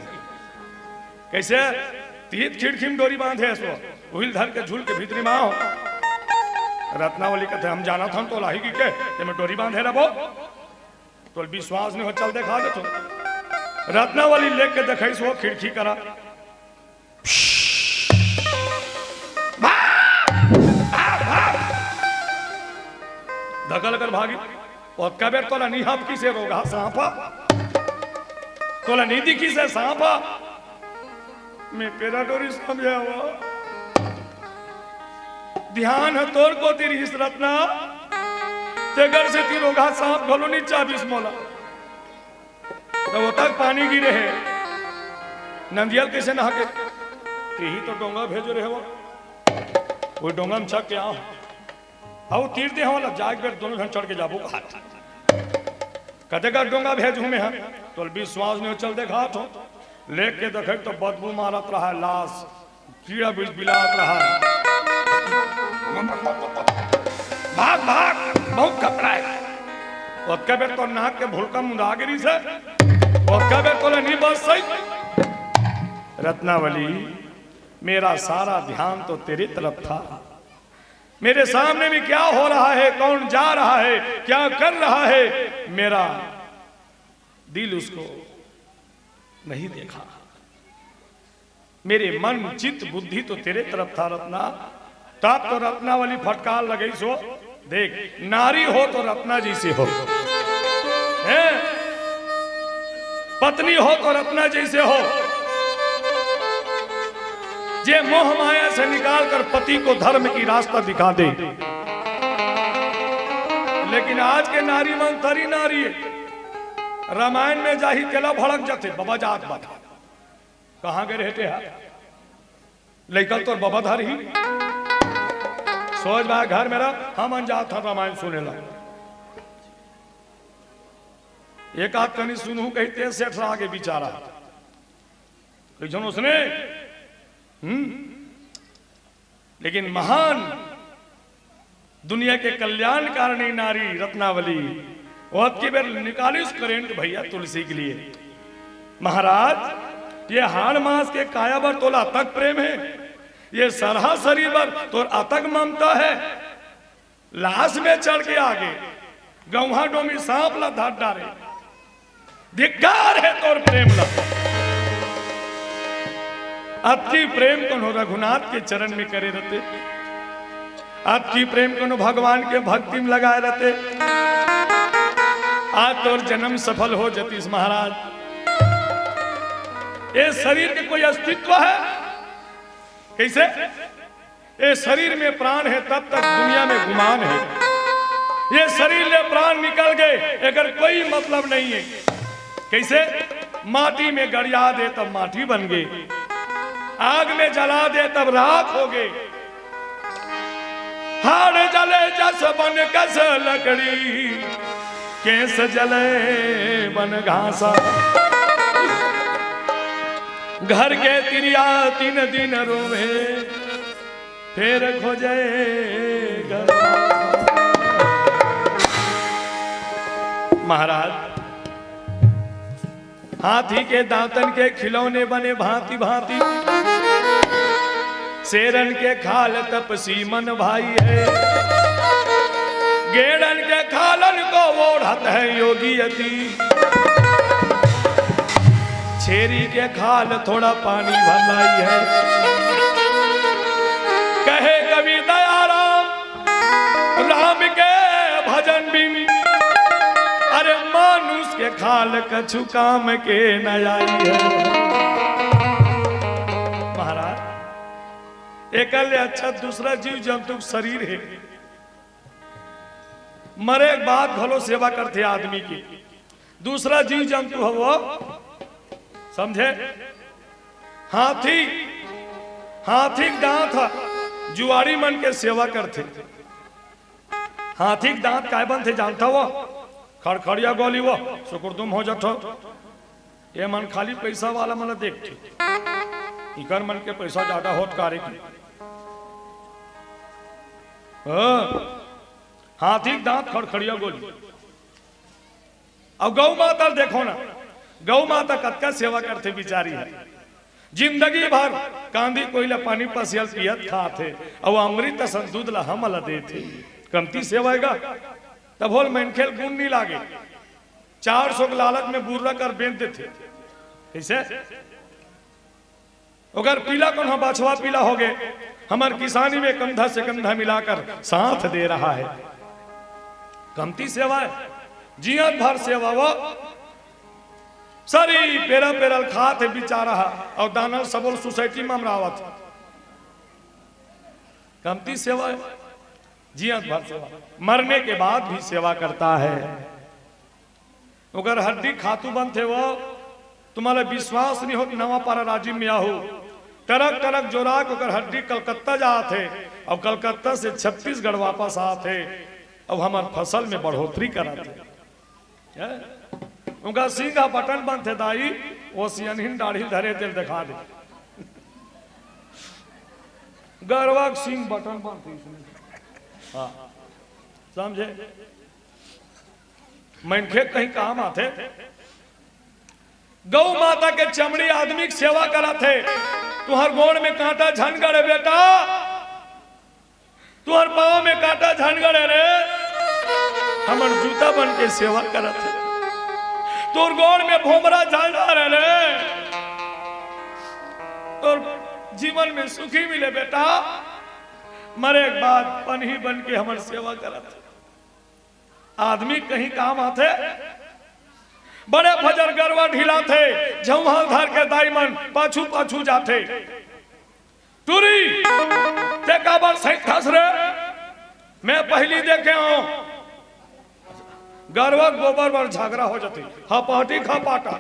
कैसे? तीत खिड़की में डोरी बांधे हस, उहिल धर के झूल के भीतरी में आओ। रत्नावली कथे, "हम जाना था तो लाही की के, ते में डोरी बांधे रहो।" तो विश्वास नहीं हो, चल देखा दे तो। रत्नावली लेके देखई सो खिड़की करा। धकल कर भागी। ओतका बेर तोला नी हपकी से रोगहा सांपा। तोला नी दिखी से सांपा। मैं पेरा डोरी समझे हवा। ध्यान ह तोर कोती रिहिस रत्ना। तेकर सेती रोगहा सांप घलो नी चाबिस मोला। त ओतक पानी गिरे हे, नंदिया ल कइसे नहा के? तेही तो डोंगा भेजे रहे हो, वो डोंगा में छक के आओ। अउ तीर दे हो ला, जाए के बेर दोनों झन चढ़ के जाबो कहा। कते का डोंगा भेजहूं मैं, हां? तोला विश्वास नहीं हो, चल देखा तो। लेके देखे तो बदबू मारत रहा लाश। कीड़ा बिल बिलात रहा। भाग, भाग, बहुत खतरा है। ओतका बेर तो नाक के भुलका मुंदा गिरी से। ओतका बेर तोला नहीं बस सही। रत्नावली, मेरा सारा ध्यान तो तेरे तरफ था। मेरे सामने भी क्या हो रहा है, कौन जा रहा है, क्या कर रहा है, मेरा दिल उसको नहीं देखा। मेरे मन, चित्त, बुद्धि तो तेरे तरफ था रत्ना। तब तो रत्नावली फटकार लगई सो, देख, नारी हो तो रत्ना जैसे हो, हैं? पत्नी हो तो रत्ना जैसे हो, जे मोह माया से निकाल कर पति को धर्म की रास्ता दिखा दे। लेकिन आज के नारी मन तरी नारी, रामायण में जाही तेला भड़क जाते, बाबा जात बात। कहाँ गए रहते हैं? लइका तोर बबा धर ही। सोच बा घर मेरा, हम अन जात हन रामायण सुने ला। एक आध कनी सुनहूं कहिते सेठ आगे बिचारा। कइसन उसने? हम्म। लेकिन महान दुनिया के कल्याणकारिणी नारी रत्नावली, ओतकी बेर निकालिस करंट भैया तुलसी के लिए। महाराज, ये हाड़ मांस के काया बर तोला अतक प्रेम है, ये सरहा शरीर बर तोर अतक ममता है, लाश में चढ़ के आगे गौहा डोमी सांप ला धर डारे। धिक्कार है तोर प्रेम ला। अतकी प्रेम कोनो रघुनाथ के चरण में करे रहते, अतकी प्रेम कोनो भगवान के भक्ति में लगाए रहते, आज तोर जन्म सफल हो जतीश महाराज। ये शरीर के कोई अस्तित्व है? कैसे? ये शरीर में प्राण है, तब तक दुनिया में गुमान है। ये शरीर ले प्राण निकल गए, एकर कोई मतलब नहीं है। कैसे? माटी में गड़िया दे, तब माटी बन गए, आग में जला दे, तब राख हो गए। हाड़ जले जस बन कस लकड़ी, केस जले बन घासा। घर के तिरिया तीन दिन रोवे, फेर खोजे घर। महाराज, हाथी के दांतन के खिलौने बने भांति भांति। शेरन के खाल तपसी मन भाई है, गेड़न के खालन को ओढ़त है योगी यति। छेरी के खाल थोड़ा पानी भर लाई है। कहे कवि दयाराम, राम के भजन बिन, अरे मानुष के खाल कछु काम के न आई है। महाराज, एकर ले अच्छा दूसरा जीव जंतु के शरीर हे, मरे के बाद घलो सेवा करथे आदमी के। दूसरा जीव जंतु ह वो, समझे? हाथी, हाथी के दांत ह जुआड़ी मन के सेवा करथे। हाथी के दांत काय बनथे जानथव? खड़खड़िया गोली वो, सुकुरदुम हो जथो। ये मन खाली पैसा वाला मन देखथे, इकर मन के पैसा ज्यादा होत कारे की। हाँ, हाथी के दांत खड़खड़िया गोली। अब गौ माता ल देखो ना, गौ माता कतका सेवा करथे बिचारी ह। जिंदगी भर कांदी कोइला पानी पसियल पियत खात हे, अउ अमृत असन दूध ला हमन ला देथे। कमती सेवा हे गा? तभो ले मनखे ल गुन नी लागे। चार सौ के लालच में बुर्रा कर बेच देथे। कइसे? ओकर पीला कोनो बछवा पीला होगे, हमर किसानी में कंधा से कंधा मिलाकर साथ दे रहा है। कमती सेवा हे? जियत भर सेवा वो। सरी पेरा पेरा ल खात हे बिचारा ह, अउ दाना ल सबो ल सोसाइटी में अमरावत हे। कमती सेवा हे? जियत भर सेवा, मरने के बाद भी सेवा करता है। ओकर हड्डी खातू बनथे वो, तुम्हारा विश्वास नहीं हो कि नवापारा राजिम में आहू, ट्रक ट्रक जोरा के ओकर हड्डी कलकत्ता जात हे, अउ कलकत्ता से छत्तीसगढ़ वापस आत हे, अउ हमर फसल में बढ़ोतरी करत हे। हैं? उनका सिंह ह बटन बनथे दाई, वो सियनहिन दाढ़ी धरे तेल दिखा दे। गरवा के सिंह बटन बनथे इसमें। हाँ, समझे? मनखे कहीं काम आथे। गौ माता के चमड़ी आदमी के सेवा करत हे। तुहर गोड़ में कांटा झन गड़े बेटा, तुहर पाँव में कांटा झन गड़े रे, हमर जूता बन के सेवा करत हे। तोर गोड़ में भोमरा झन डारे रे, तोर जीवन में सुखी मिले बेटा। मरे के बाद पनही बन के हमर सेवा करत हे। आदमी कहीं काम आथे? बड़े फजर गरवा ढिलाथे, झौंहा धर के दाई मन पाछू पाछू जाथे। टूरी, ते काबर सैंतथस रे? मैं पहिली देखे हों, गरवा गोबर बर झगरा हो जाथे। हपाटी खपाटा,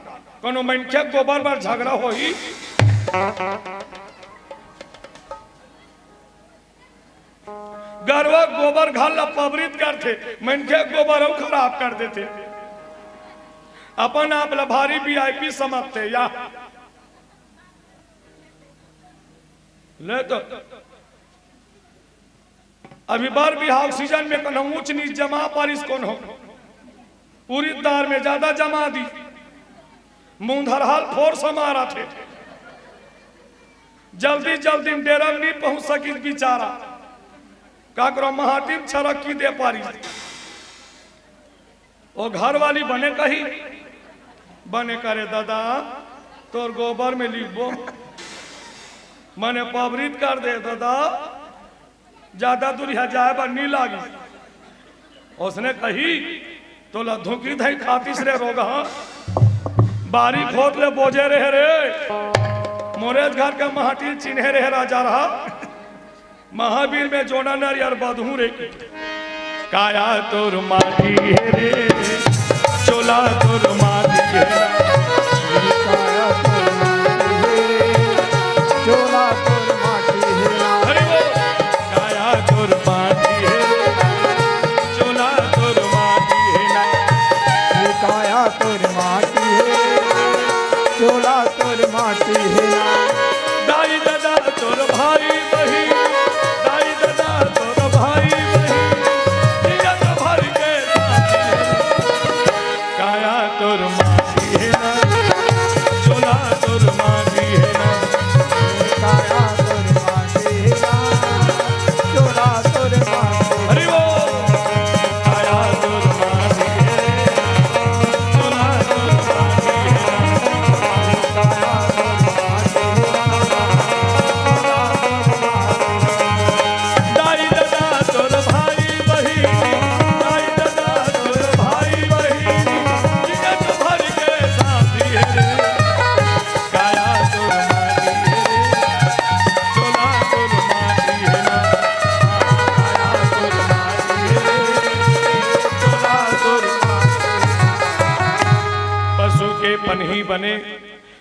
कोनो मनखे गोबर बर झगरा होही? गरवा गोबर घर ला पबरित करथे, मनखे गोबर अउ खराब कर देथे। अपन आप ला भारी वीआईपी समझथे या। ले तो अभी बर बिहाव सीजन में कोनो ऊंच नीच जमा पारिस कोनो, उरिद दार में ज्यादा जमा दी, मुंधरहाल फोर्स हमारा थे, जल्दी जल्दी में डेरा में नहीं पहुंच सकिस बिचारा, काकरो महाटी में छरकी दे पारिस। ओ घर वाली बने कही, बने करे दादा, तोर गोबर में लिखबो, मने पबरित कर दे दादा, ज्यादा दूरिहा जाए बर नी लागिस। ओसने कही, तोला धुकी धई खातिस रे रोगहा, बारी खोत ले बोजे रहे रे, मोरेच घर के माटी चिन्हे रहे राजा रहा। महावीर में जोना नरियर बदहूं रे। काया तोर माटी हे रे, चोला तोर माटी हे। काया तोर माटी हे रे, चोला तोर माटी हे ना। हरि बोल। काया तोर माटी हे रे, चोला तोर माटी हे ना। काया तोर माटी हे रे, चोला तोर माटी हे ना। दाई ददा तोर भाई बहिन, दाई ददा तोर भाई बहिन, जियत भर के साथी हे। काया तोर माटी हे ना, चोला तोर माटी हे ना। काया तोर माटी हे ना, चोला तोर माटी। हरि बोल। काया तोर माटी हे, चोला तोर माटी हे ना। काया तोर माटी हे ना, चोला तोर माटी। दाई ददा तोर बने,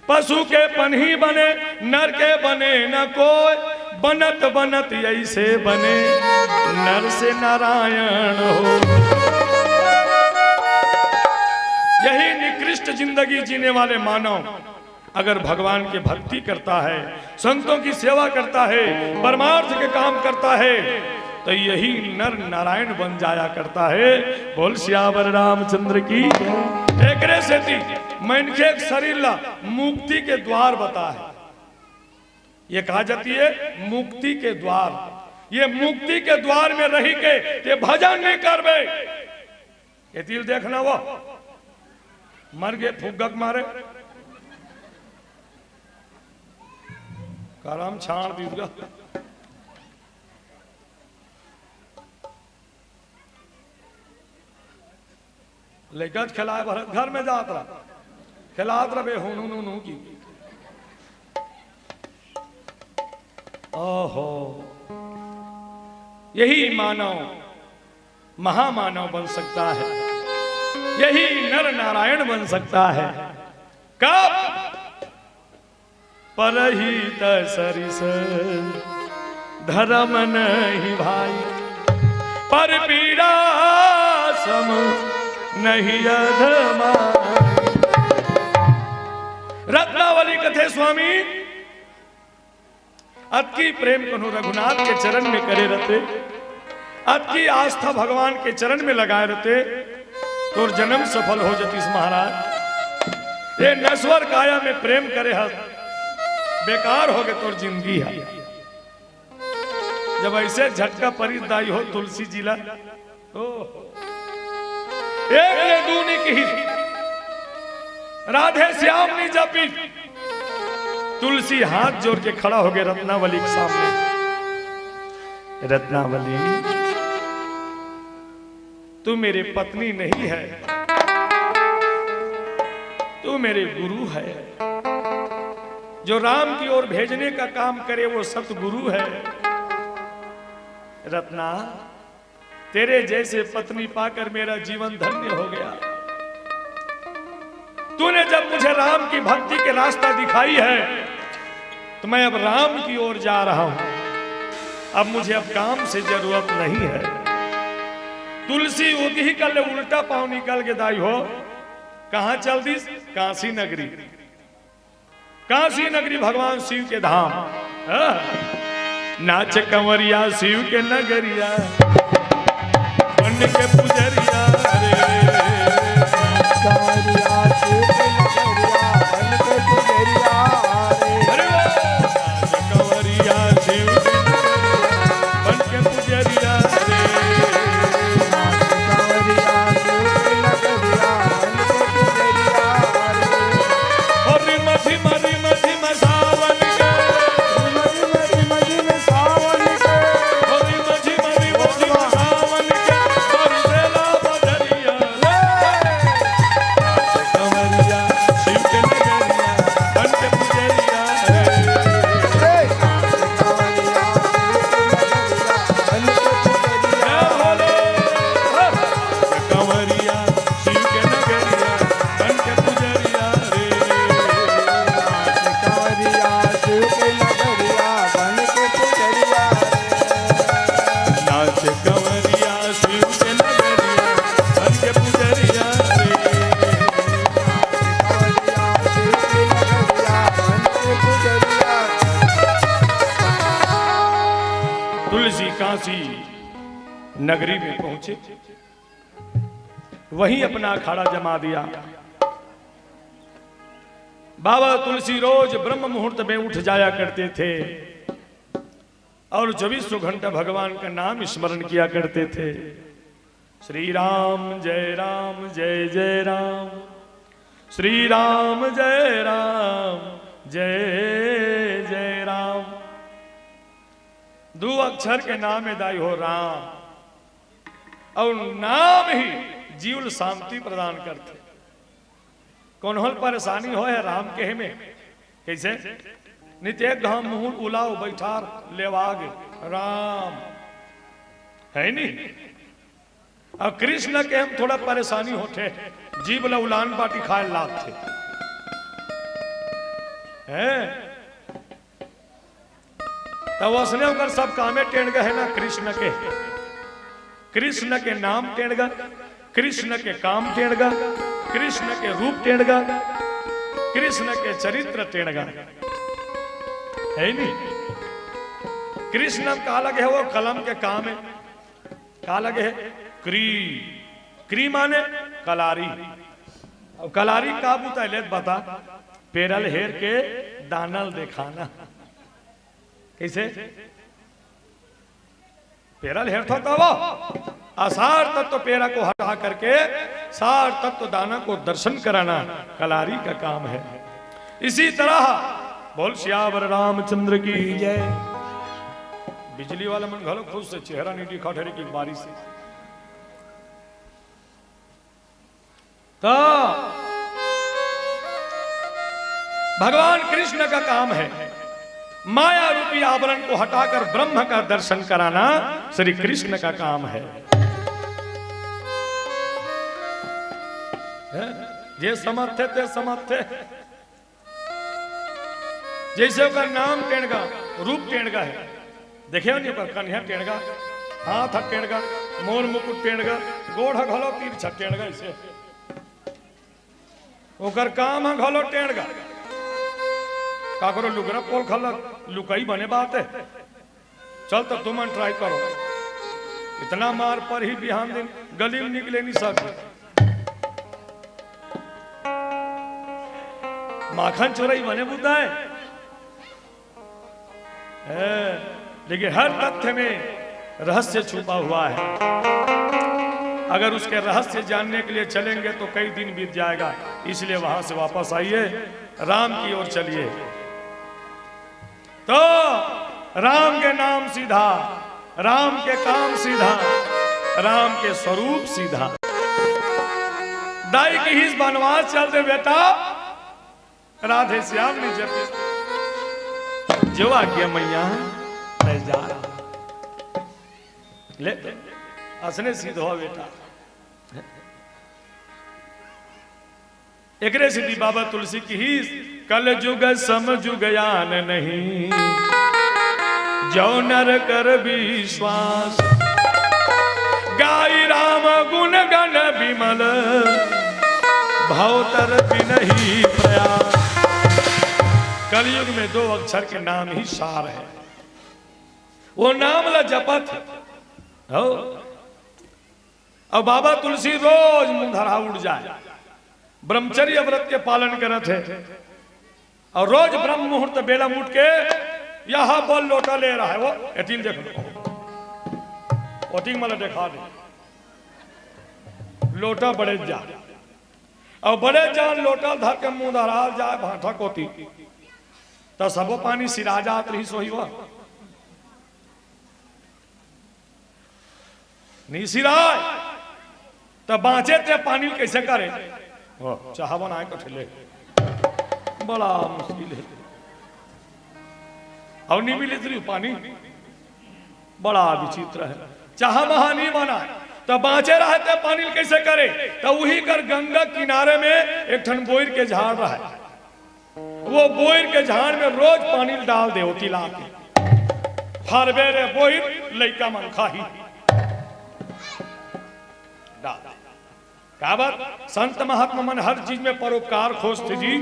पशु के पनही बने, नर के बने न कोय। बनत बनत ऐसे बने, नर से नारायण हो। यही निकृष्ट जिंदगी जीने वाले मानव अगर भगवान की भक्ति करता है, संतों की सेवा करता है, परमार्थ के काम करता है, तो यही नर नारायण बन जाया करता है। बोल सियावर रामचंद्र की। एकरे सेती मनखे के शरीर ला मुक्ति के द्वार बता है। ये कहा जाती है मुक्ति के द्वार। ये मुक्ति के द्वार में रही के ये भजन नहीं करबे। ये तिल देखना वो मर गए फुग्गक मारे। करम छाड़ दीजिएगा। लइका त खेलाए भरत घर में जात रहा, खेलात रहे हुनु नु नु की। ओहो, यही मानव महामानव बन सकता है, यही नर नारायण बन सकता है। कब? परहित सरिस धर्म नहीं भाई, पर पीड़ा सम नहीं अधमाई। रत्नावली कथे स्वामी, अतकी प्रेम कोनो रघुनाथ के चरण में करे रहते, अतकी आस्था भगवान के चरण में लगाए रहते, तोर जन्म सफल हो जतिस महाराज। ये नश्वर काया में प्रेम करे हस, बेकार हो गए तोर जिंदगी है। जब ऐसे झटका परिस दाई हो तुलसी जी ला, ओहो। एक ले दू नी किही, राधे श्याम नी जपी। तुलसी हाथ जोड़ के खड़ा हो गए रत्नावली के सामने। रत्नावली, तू मेरे पत्नी नहीं है, तू मेरे गुरु है। जो राम की ओर भेजने का काम करे वो सतगुरु है। रत्ना, तेरे जैसे पत्नी पाकर मेरा जीवन धन्य हो गया। तूने जब मुझे राम की भक्ति के रास्ता दिखाई है, तो मैं अब राम की ओर जा रहा हूं। अब मुझे अब काम से जरूरत नहीं है। तुलसी उतही कर ले उल्टा पांव निकल के दाई हो, कहां चल दिस? काशी नगरी। काशी नगरी भगवान शिव के धाम। हाँ। नाच कंवरिया शिव के नगरिया, बन के पुजरिया रे। कंवरिया शिव के नगरिया, बन के पुजरिया रे। अरे वाह। नाच कंवरिया शिव के नगरिया, बन के पुजरिया रे। कंवरिया शिव के नगरिया, बन के पुजरिया रे। ओ रिम झिम रिम झिम सावन के। रिम झिम रिम झिम सावन के। ओ रिम झिम रिम झिम सावन के। बरसेला बदरिया रे। नाच कंवरिया शिव के नगरिया, बन के पुजरिया रे। नाच कंवरिया शिव के नगरिया, बन के पुजरिया। जय भोले। नाच कंवरिया शिव के नगरिया, बन के पुजरिया रे। नाच कंवरिया शिव के नगरिया, बन के पुजरिया रे। नाच कंवरिया शिव के नगरिया, बन के पुजरिया रे। नाच कंवरिया शिव के नगरिया, बन के पुजरिया। तुलसी काशी नगरी में पहुंचे। वहीं अपना अखाड़ा जमा दिया। बाबा तुलसी रोज ब्रह्म मुहूर्त में उठ जाया करते थे और चौबीसों घंटा भगवान का नाम स्मरण किया करते थे। श्री राम जय राम जय जय राम, श्री राम जय राम जय जय राम। दो अक्षर के नाम है दाई हो राम, और नाम ही जीव ल शांति प्रदान करथे। कोनो ल परेशानी होय हे राम कहे में, कैसे? नित एक घांव मुहूं ल उलाव बइठार लेवागे राम, है नी? अउ कृष्ण कहे म थोड़ा परेशानी होथे, जीव ल उलान बाटी खाय ल लागथे। हैं? त वइसने ओकर सब कामे टेंड़गा हे ना कृष्ण के। कृष्ण के नाम टेंड़गा, कृष्ण के काम टेंड़गा, कृष्ण के रूप टेंड़गा, कृष्ण के चरित्र टेंड़गा। हे नी? कृष्ण का लगे हे, वो कलम के काम हे। का लगे हे? क्री। क्री माने कलारी। अब कलारी का बूता हे, ले त बता। पेरा ल हेर के दाना ल देखाना। कइसे? पेरा ल हेरथो तब वो असार तत्व पेरा को हटा करके सार तत्व दाना को दर्शन कराना कलारी का काम हे। इसी तरह बोल सियावर रामचंद्र की जय। बिजली वाला मन घलो खुश हे, चेहरा नइ दिखा ठहरे कि बारिश हे। त भगवान कृष्ण का काम हे, माया रूपी आवरण को हटाकर ब्रह्म का दर्शन कराना श्री कृष्ण का काम हे। हैं? जे समर्थ हे, ते समर्थ हे। जइसे ओकर नाम टेंड़गा, रूप टेंड़गा हे। देखे हो नी, ओकर कनिहा टेंड़गा, हाथ ह टेंड़गा, मोर मुकुट टेंड़गा, गोड़ ह घलो तिरछा टेंड़गा अइसे। ओकर काम ह घलो टेंड़गा। काकरो लुगरा पोल खलक, लुकई बने बात हे। चल त तुमन try करो। इतना मार परही बिहान दिन गली म निकले नइ सके। माखन चोरई बने बूता हे। हैं, लेकिन हर तथ्य में रहस्य छुपा हुआ है। अगर उसके रहस्य जानने के लिए चलेंगे तो कई दिन बीत जाएगा, इसलिए वहां से वापस आइए, राम की ओर चलिए। तो राम के नाम सीधा, राम के काम सीधा, राम के स्वरूप सीधा। दाई किहिस बनवास चल दे बेटा, राधे श्याम नी जपे। जो आज्ञा मैया, मैं जा रहा। ले, असने सिद्ध हो बेटा। एकरे सेती बाबा तुलसी किहिस, कल जुग सम जुग आन नहीं, जो नर कर विश्वास। गाई राम गुण गण विमल, भवतर बिनहि प्रयास। कलयुग में दो अक्षर के नाम ही सार है। वो नाम ला जपत हे। हो। अउ बाबा तुलसी रोज मुंधरहा उठ जाय, ब्रह्मचर्य व्रत के पालन करत हे, अउ रोज ब्रह्म मुहूर्त बेला म उठ के यहां बोल लोटा ले रहा है। वो एती ल देख लो, ओती ल मला देखा दे, लोटा बड़े जा, अउ बड़े जा लोटा धर के मुंधरहा जाय भांठा कोती, त सबो पानी सिरा जात रहिस होही वो। नइ सिराय, त बांचे ते पानी ल कइसे करे? ओ, चाहा बनाय कथे ले, बड़ा मुश्किल हे। अउ नइ मिलिस रहिस पानी, बड़ा विचित्र हे। चाहा महा नइ बनाय, त बांचे रहे ते पानी ल कइसे करे? त उही कर गंगा किनारे में एक ठन बोइर के झाड़ रहय। वो बोइर के झाड़ में रोज पानी डाल दे, ओती ला के। हर बेरे बोइर लइका मन खाही। डाल दे। काबर? संत महात्मा मन हर चीज में परोपकार खोजथे जी।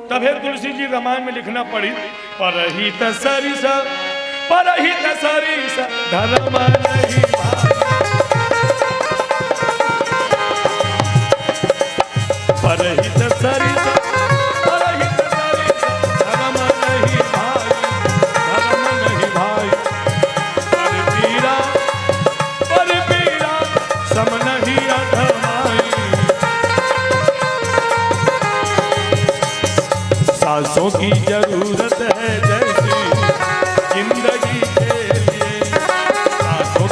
तभे तुलसी जी रामायण में लिखना पड़ी, परहित सरिस, परहित सरिस धर्म नहीं भाई। परहित सरिस, परहित सरिस धर्म नहीं भाई, धर्म नहीं भाई। पर पीरा, पर पीरा सम नहीं अधमाई। सांसों की जरूरत है जैसी जिंदगी के लिए, सांसों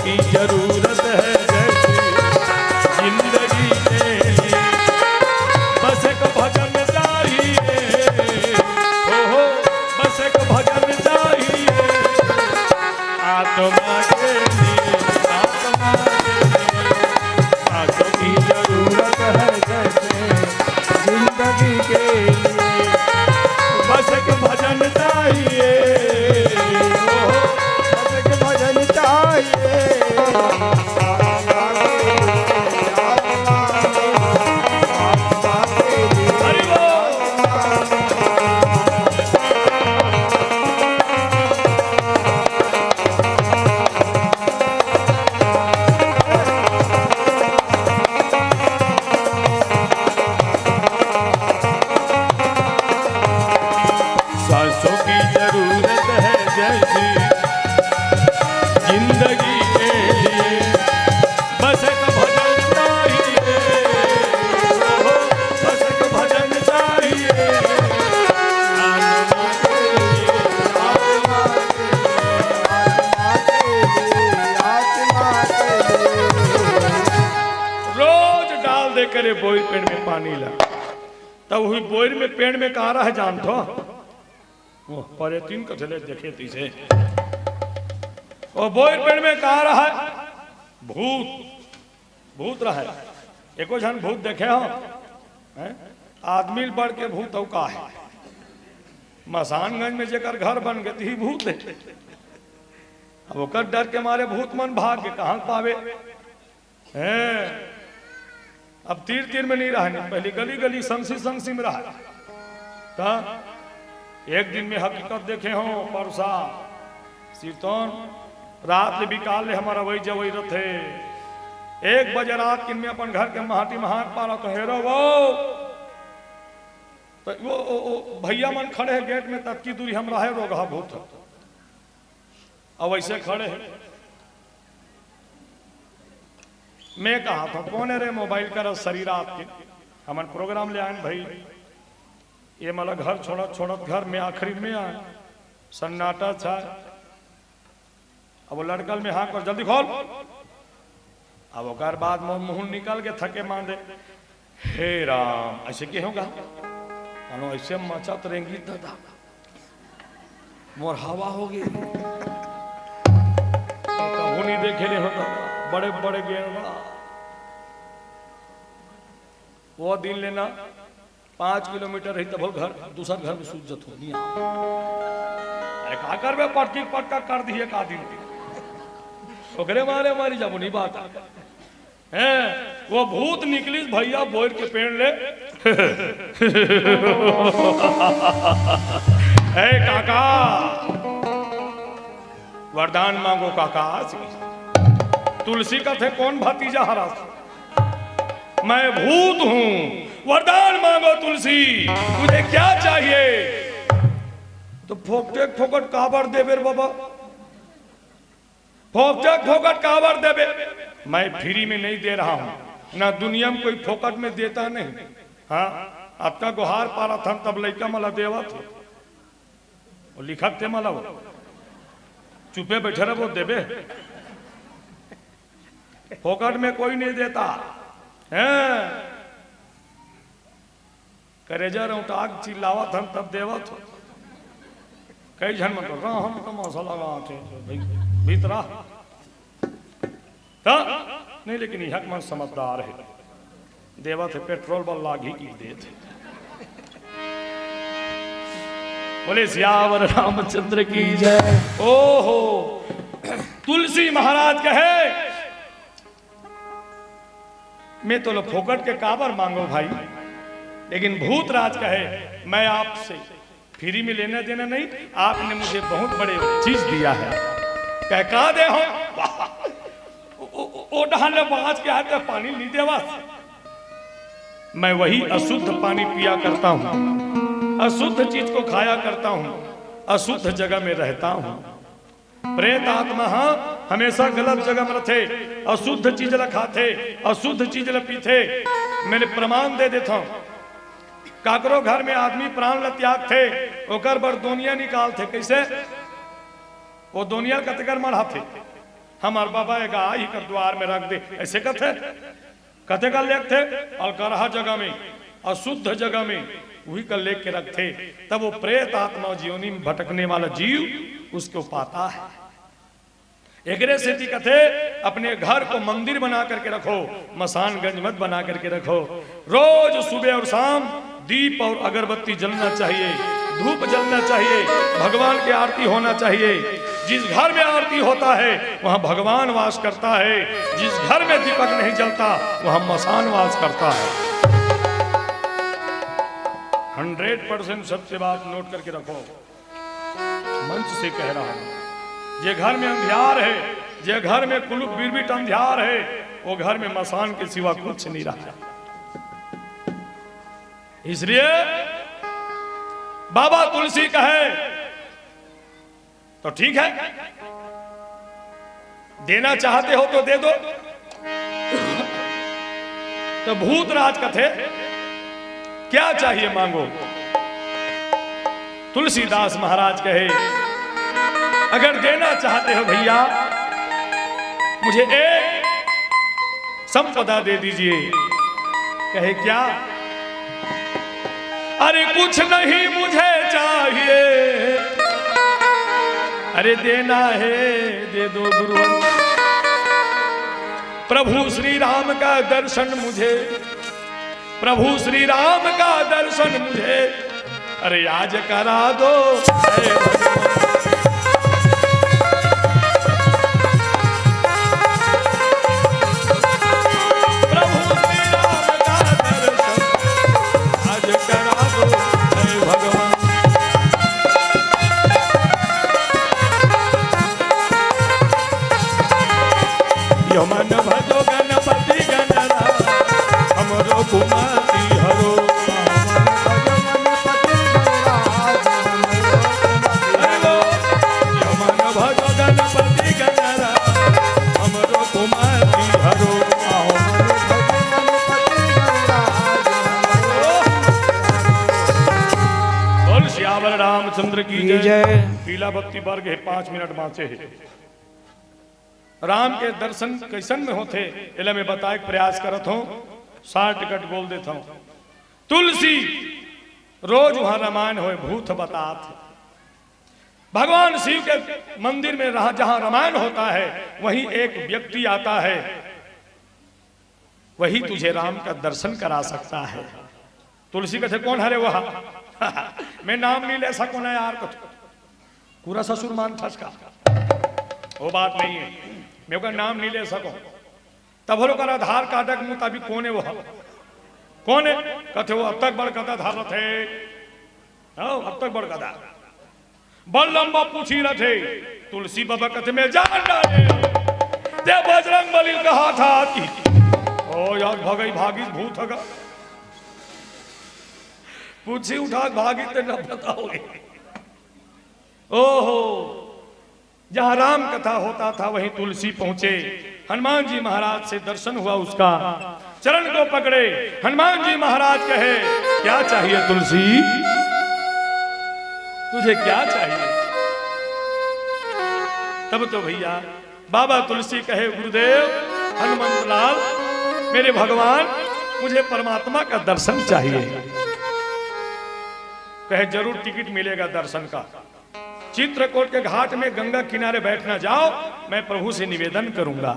करे बोइर पेड़ में पानी ला। तब वही बोइर में, पेड़ में का रहे जानथो? वो परेतिन कथले देखे तीसे। वो बोइर पेड़ में का रहे? भूत। भूत रहे। एको झन भूत देखे हो? हैं? आदमी बढ़ के भूत हो का है? मसानगंज में जेकर घर बन गए, ही भूत है। अब ओकर डर के मारे भूत मन भाग के कहाँ पावे? हैं? अब तीर तीर में नहीं रहने, पहले गली गली, संगसी संगसी में रहा। त एक दिन में हकीकत देखे हो, परसा सिरतोन रात ले बिकाल ले हमारा वही जवई रथे। एक बजे रात किन में अपन घर के माटी महान पारा तो हेरो वो, तो वो, वो, वो भैया मन खड़े हैं गेट में, ततकी दूरी हम रहे, रोगहा भूत। अब वैसे खड़े हैं। मैं कहा था, "कौन है रे मोबाइल कर शरीर आपके?" हमन प्रोग्राम ले आए भाई, ये मला घर छोड़त छोड़त घर में आखिरी में आए, सन्नाटा छा। अब वो लड़कल में हाँक कर, "जल्दी खोल।" अब ओकर बाद मोर मुँह निकल के थके मांदे, "हे राम, ऐसे के होगा?" मानो ऐसे मचत रेंगी दादा, मोर हवा हो गई। कहूँ नहीं देखे नहीं होता, बड़े बड़े गेंदा। वो दिन लेना पाँच किलोमीटर रही तब घर, दूसर घर में सूत जत हो नहीं। अरे का करबे, पटकी पटका कर दिए का दिन के। ओकरे मारे मारी जाबो नहीं बात। हैं, वो भूत निकलिस भैया बोइर के पेड़ ले। ए काका, वरदान मांगो काका। तुलसी कथे, "कौन भतीजा हरस? मैं भूत हूँ, वरदान मांगो तुलसी, तुझे क्या चाहिए?" तो फोकटे फोकट काबर देबे रे बाबा? फोकट फोकट काबर देबे? मैं फ्री में नहीं दे रहा हूँ, ना दुनिया में कोई फोकट में देता नहीं। हाँ, अतना गोहार पारत हन तब लइका मला देवत हो। वो लिखत ते मला वो। चुपे बैठे रहे, वो देबे। फोकट में कोई नहीं देता। हैं? करेजा रौटाक चिल्लावत हन तब देवत हो। कई झन मन तो राहन तमाशा लगावत हे, भाई, भीतरा। त नहीं, लेकिन यहाँ के मन समझदार है, देवत है, पेट्रोल बल लाग ही की देत है। बोले सियावर रामचंद्र की जय। ओहो, तुलसी महाराज कहे, "मैं तो लो फोकट के काबर मांगो भाई, लेकिन भूतराज कहे, मैं आपसे फ्री में लेना देना नहीं, आपने मुझे बहुत बड़े चीज दिया है।" कह, "का दे हो?" ओ, ओ, ओ, ओ डहान ले बाज के आते पानी नहीं देवा। मैं वही अशुद्ध पानी पिया करता हूँ, अशुद्ध चीज को खाया करता हूँ, अशुद्ध जगह में रहता हूँ। प्रेत आत्मा ह हमेशा गलत जगह में रथे, अशुद्ध चीज ल खाथे, अशुद्ध चीज ल पीथे। मैं प्रमाण दे देथंव, काकरो घर में आदमी प्राण ल त्यागथे, ओकर बर दोनिया निकालथे। कैसे? वो दोनिया ल कतेकर मढ़ाथे, "हमार बाबा एगा आही कर द्वार में रख दे," ऐसे कथे। कते का लेगथे? अलकरहा जगह में, अशुद्ध जगह में, वही का लेग के रखथे। तब वो प्रेत आत्मा, जीवनी में भटकने वाला जीव, उसको पाता है। एकरे सेती कथे, अपने घर को मंदिर बना करके रखो, मसान गंज मत बना करके रखो। रोज सुबह और शाम दीप और अगरबत्ती जलना चाहिए, धूप जलना चाहिए, भगवान की आरती होना चाहिए। जिस घर में आरती होता है, वहाँ भगवान वास करता है। जिस घर में दीपक नहीं जलता, वहाँ मसान वास करता है। हंड्रेड परसेंट सत्य बात नोट करके रखो, मंच से कह रहा हूँ। जे घर में अंधियार है, जे घर में कुलुप बिरबिट अंधियार है, वो घर में मसान के सिवा कुछ नहीं रहा है। इसलिए बाबा तुलसी कहे, तो ठीक है, देना चाहते हो तो दे दो। तो भूतराज कथे, "क्या चाहिए मांगो।" तुलसीदास महाराज कहे, "अगर देना चाहते हो भैया, मुझे एक संपदा दे दीजिए।" कहे क्या? अरे कुछ नहीं मुझे चाहिए, अरे देना है दे दो गुरुवर। प्रभु श्री राम का दर्शन मुझे, प्रभु श्री राम का दर्शन मुझे, अरे आज करा दो। हे भगवान। प्रभु श्री राम का दर्शन आज करा दो, हे भगवान। यो मन भजो गणपति गणराज, हमरो कुमति हरो। यो मन भजो गणपति गणराज, हमरो कुमति हरो। बोल सियावर रामचंद्र की जय। पीला बत्ती बर गे, पाँच मिनट बाँचे हे। राम के दर्शन कइसन में होथे, एला मैं बताए के प्रयास करत हूँ, shortcut बोल देत हूँ। तुलसी रोज वहाँ रामायण होय, भूत बतात हे। भगवान शिव के मंदिर में रहा, जहाँ रामायण होता है, वहीं एक व्यक्ति आता है, वही तुझे राम का दर्शन करा सकता है। तुलसी कथे, "कौन हरे वह?" "मैं नाम नहीं ले सको ना यार," कथे। पूरा ससुर मान ठसका, वो बात नहीं है, मैं ओकर नाम नहीं ले सको। तब ओकर आधार कार्ड के मुताबिक कौन है वो? कौन है? कथे, "वो अब तक बड़ गदा धार रथे।" हाँ, अब तक बड़ गदा। बड़ लंबा पूछी रथे। तुलसी बाबा कथे, "मैं जान डारे। ते बजरंग बली कहा था कि, ओ यार, भगई भागिस भूत हगा।" पूछी उठा भागी ते न बताओगे। ओहो, जहाँ राम कथा होता था, वहीं तुलसी पहुंचे। हनुमान जी महाराज से दर्शन हुआ उसका, चरण को पकड़े। हनुमान जी महाराज कहे, "क्या चाहिए तुलसी? तुझे क्या चाहिए?" तब तो भैया बाबा तुलसी कहे, "गुरुदेव, हनुमंत लाल, मेरे भगवान, मुझे परमात्मा का दर्शन चाहिए।" कहे, "जरूर टिकट मिलेगा दर्शन का।" चित्रकूट के घाट में गंगा किनारे बैठना जाओ, मैं प्रभु से निवेदन करूंगा।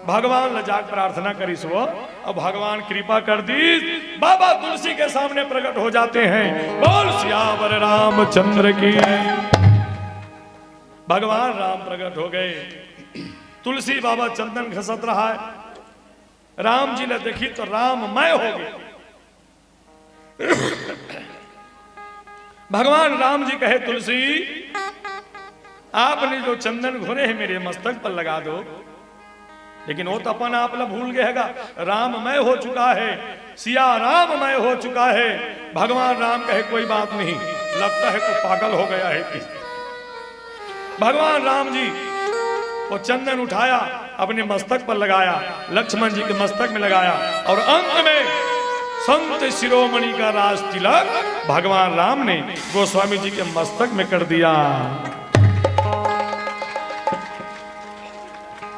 भगवान ल जाके प्रार्थना करिस वो, अब भगवान कृपा कर दीस, बाबा तुलसी के सामने प्रकट हो जाते हैं। बोल सियावर रामचंद्र की। भगवान राम प्रकट हो गए। तुलसी बाबा चंदन घसत रहा है। राम जी ने देखी तो राममय हो गए। भगवान राम जी कहे, "तुलसी, आपने जो चंदन घोरे हैं मेरे मस्तक पर लगा दो।" लेकिन वो तो अपन आप ला भूल गए हैगा, राममय हो चुका है, सिया राममय हो चुका है। भगवान राम कहे, "कोई बात नहीं, लगता है तू पागल हो गया है।" भगवान राम जी वो चंदन उठाया, अपने मस्तक पर लगाया, लक्ष्मण जी के मस्तक में लगाया और अंत में संत शिरोमणि का राज तिलक भगवान राम ने गोस्वामी जी के मस्तक में कर दिया।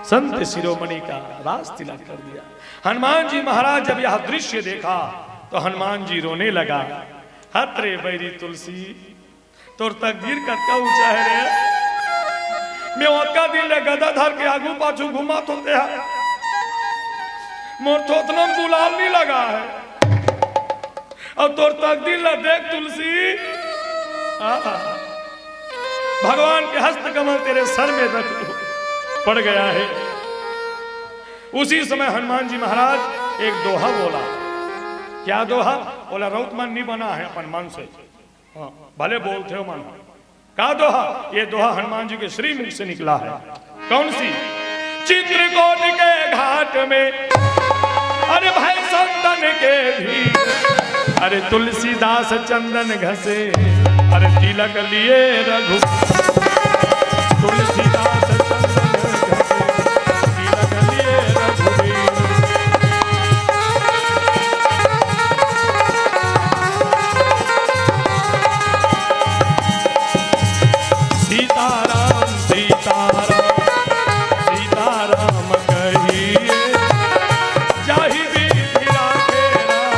संत शिरोमणि का राज तिलक कर दिया। हनुमान जी महाराज जब यह दृश्य देखा तो हनुमान जी रोने लगा, "हत रे बैरी तुलसी, तोर तकदीर कतका ऊंचा है रे। मैं ओतका दिन ले गदा धर के आगू पाछू घुमात हों तेहा, मोर थोथना म गुलाल नहीं लगा है। अब तोर तकदीर ला देख तुलसी।" आहा। भगवान के हस्त कमल तेरे सर में रख पड़ गया है। उसी समय हनुमान जी महाराज एक दोहा बोला। क्या दोहा बोला? रउत मन नहीं बना है अपन मन से। हाँ, भले बोलते हो मन। का दोहा? ये दोहा हनुमान जी के श्रीमुख से निकला है। कौन सी? चित्रकूट के घाट में, अरे भाई संतन के भी, अरे तुलसीदास चंदन घसे, अरे तिलक लिए रघु, तुलसीदास चंदन घसे, तिलक लिए रघुबीर। सीताराम, सीताराम, सीताराम कहिए, जाहि विधि राखे राम,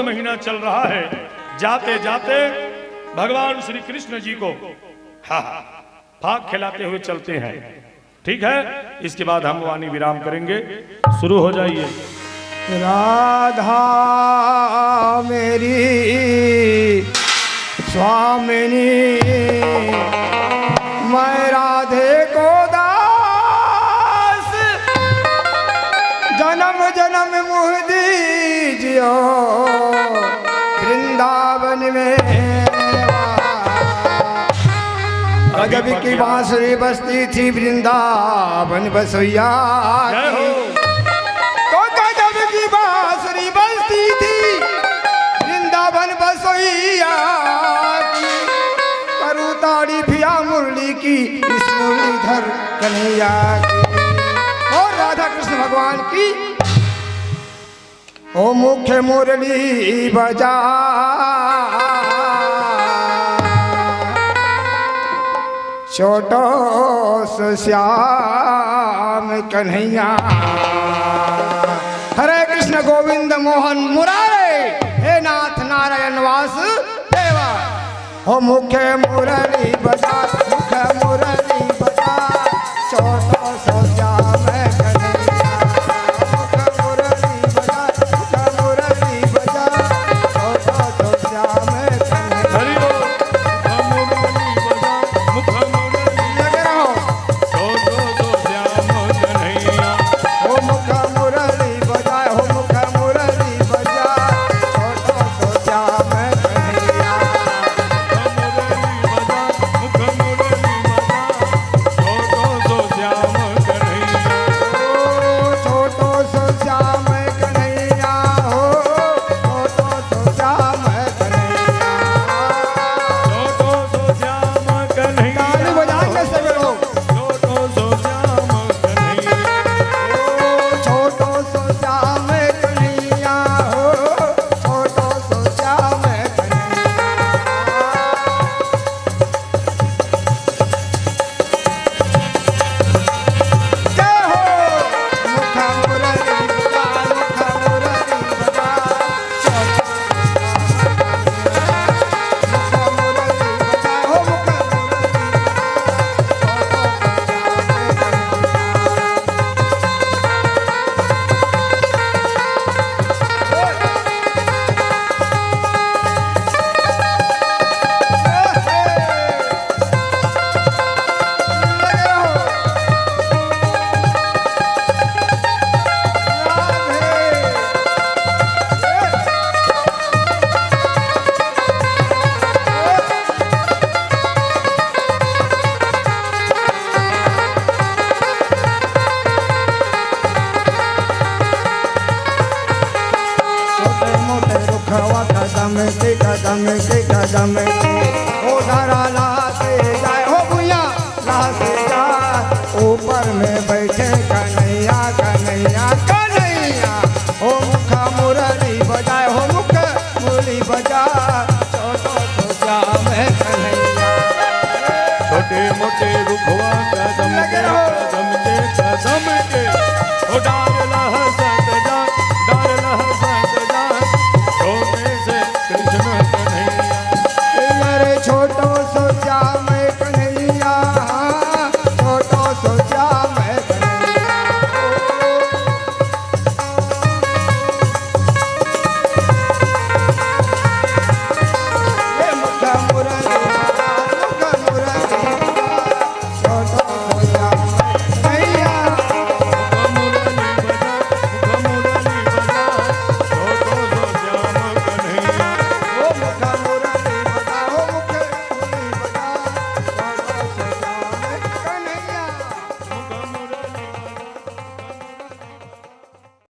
महीना चल रहा है, जाते जाते भगवान श्री कृष्ण जी को, हाँ, फाग खिलाते हुए चलते हैं। ठीक है, इसके बाद हम वाणी विराम करेंगे। शुरू हो जाइए। राधा मेरी स्वामिनी, मैं राधे को दास, जन्म जन्म मुह दीजियो वृंदावन में। गजब की बांसुरी बजती थी वृंदावन बसोइया की। तो गजब की बांसुरी बजती थी वृंदावन बसोइया की। करूँ ताड़ी पिया मुरली की, इस मुरलीधर कन्हैया की। और राधा कृष्ण भगवान की। ओ मुख मुरली बजा, छोटो सो श्याम कन्हैया। हरे कृष्ण गोविंद मोहन मुरारे, हे नाथ नारायण वासुदेवा। हो मुख मुरली बजा, मुख मुरली बजा, छोटो सो श्याम कन्हैया। मुख मुरली बजा, मुख मुरली बजा, छोटो सो श्याम कन्हैया। हरि बोल। मुख मुरली बजा, मुख मुरली लगे रहो। छोटो सो श्याम कन्हैया। हो मुख मुरली बजा, हो मुख मुरली बजा, छोटो सो श्याम कन्हैया। छोटे मोटे रुखवा कदम के कदम के कदम के, ओ डरा लहसे जाए, हो भुइया लहसे जाए। ऊपर में बैठे कन्हैया, कन्हैया, कन्हैया। हो मुख मुरली बजाए, हो मुख मुरली बजा, छोटो सो श्याम कन्हैया। छोटे मोटे रुखवा कदम लगे के, रहो। कदम के, कदम के। ओ डार लहसत जा, डार लहसत जा, छोटे से कृष्ण कन्हैया। अरे छोटो सो श्याम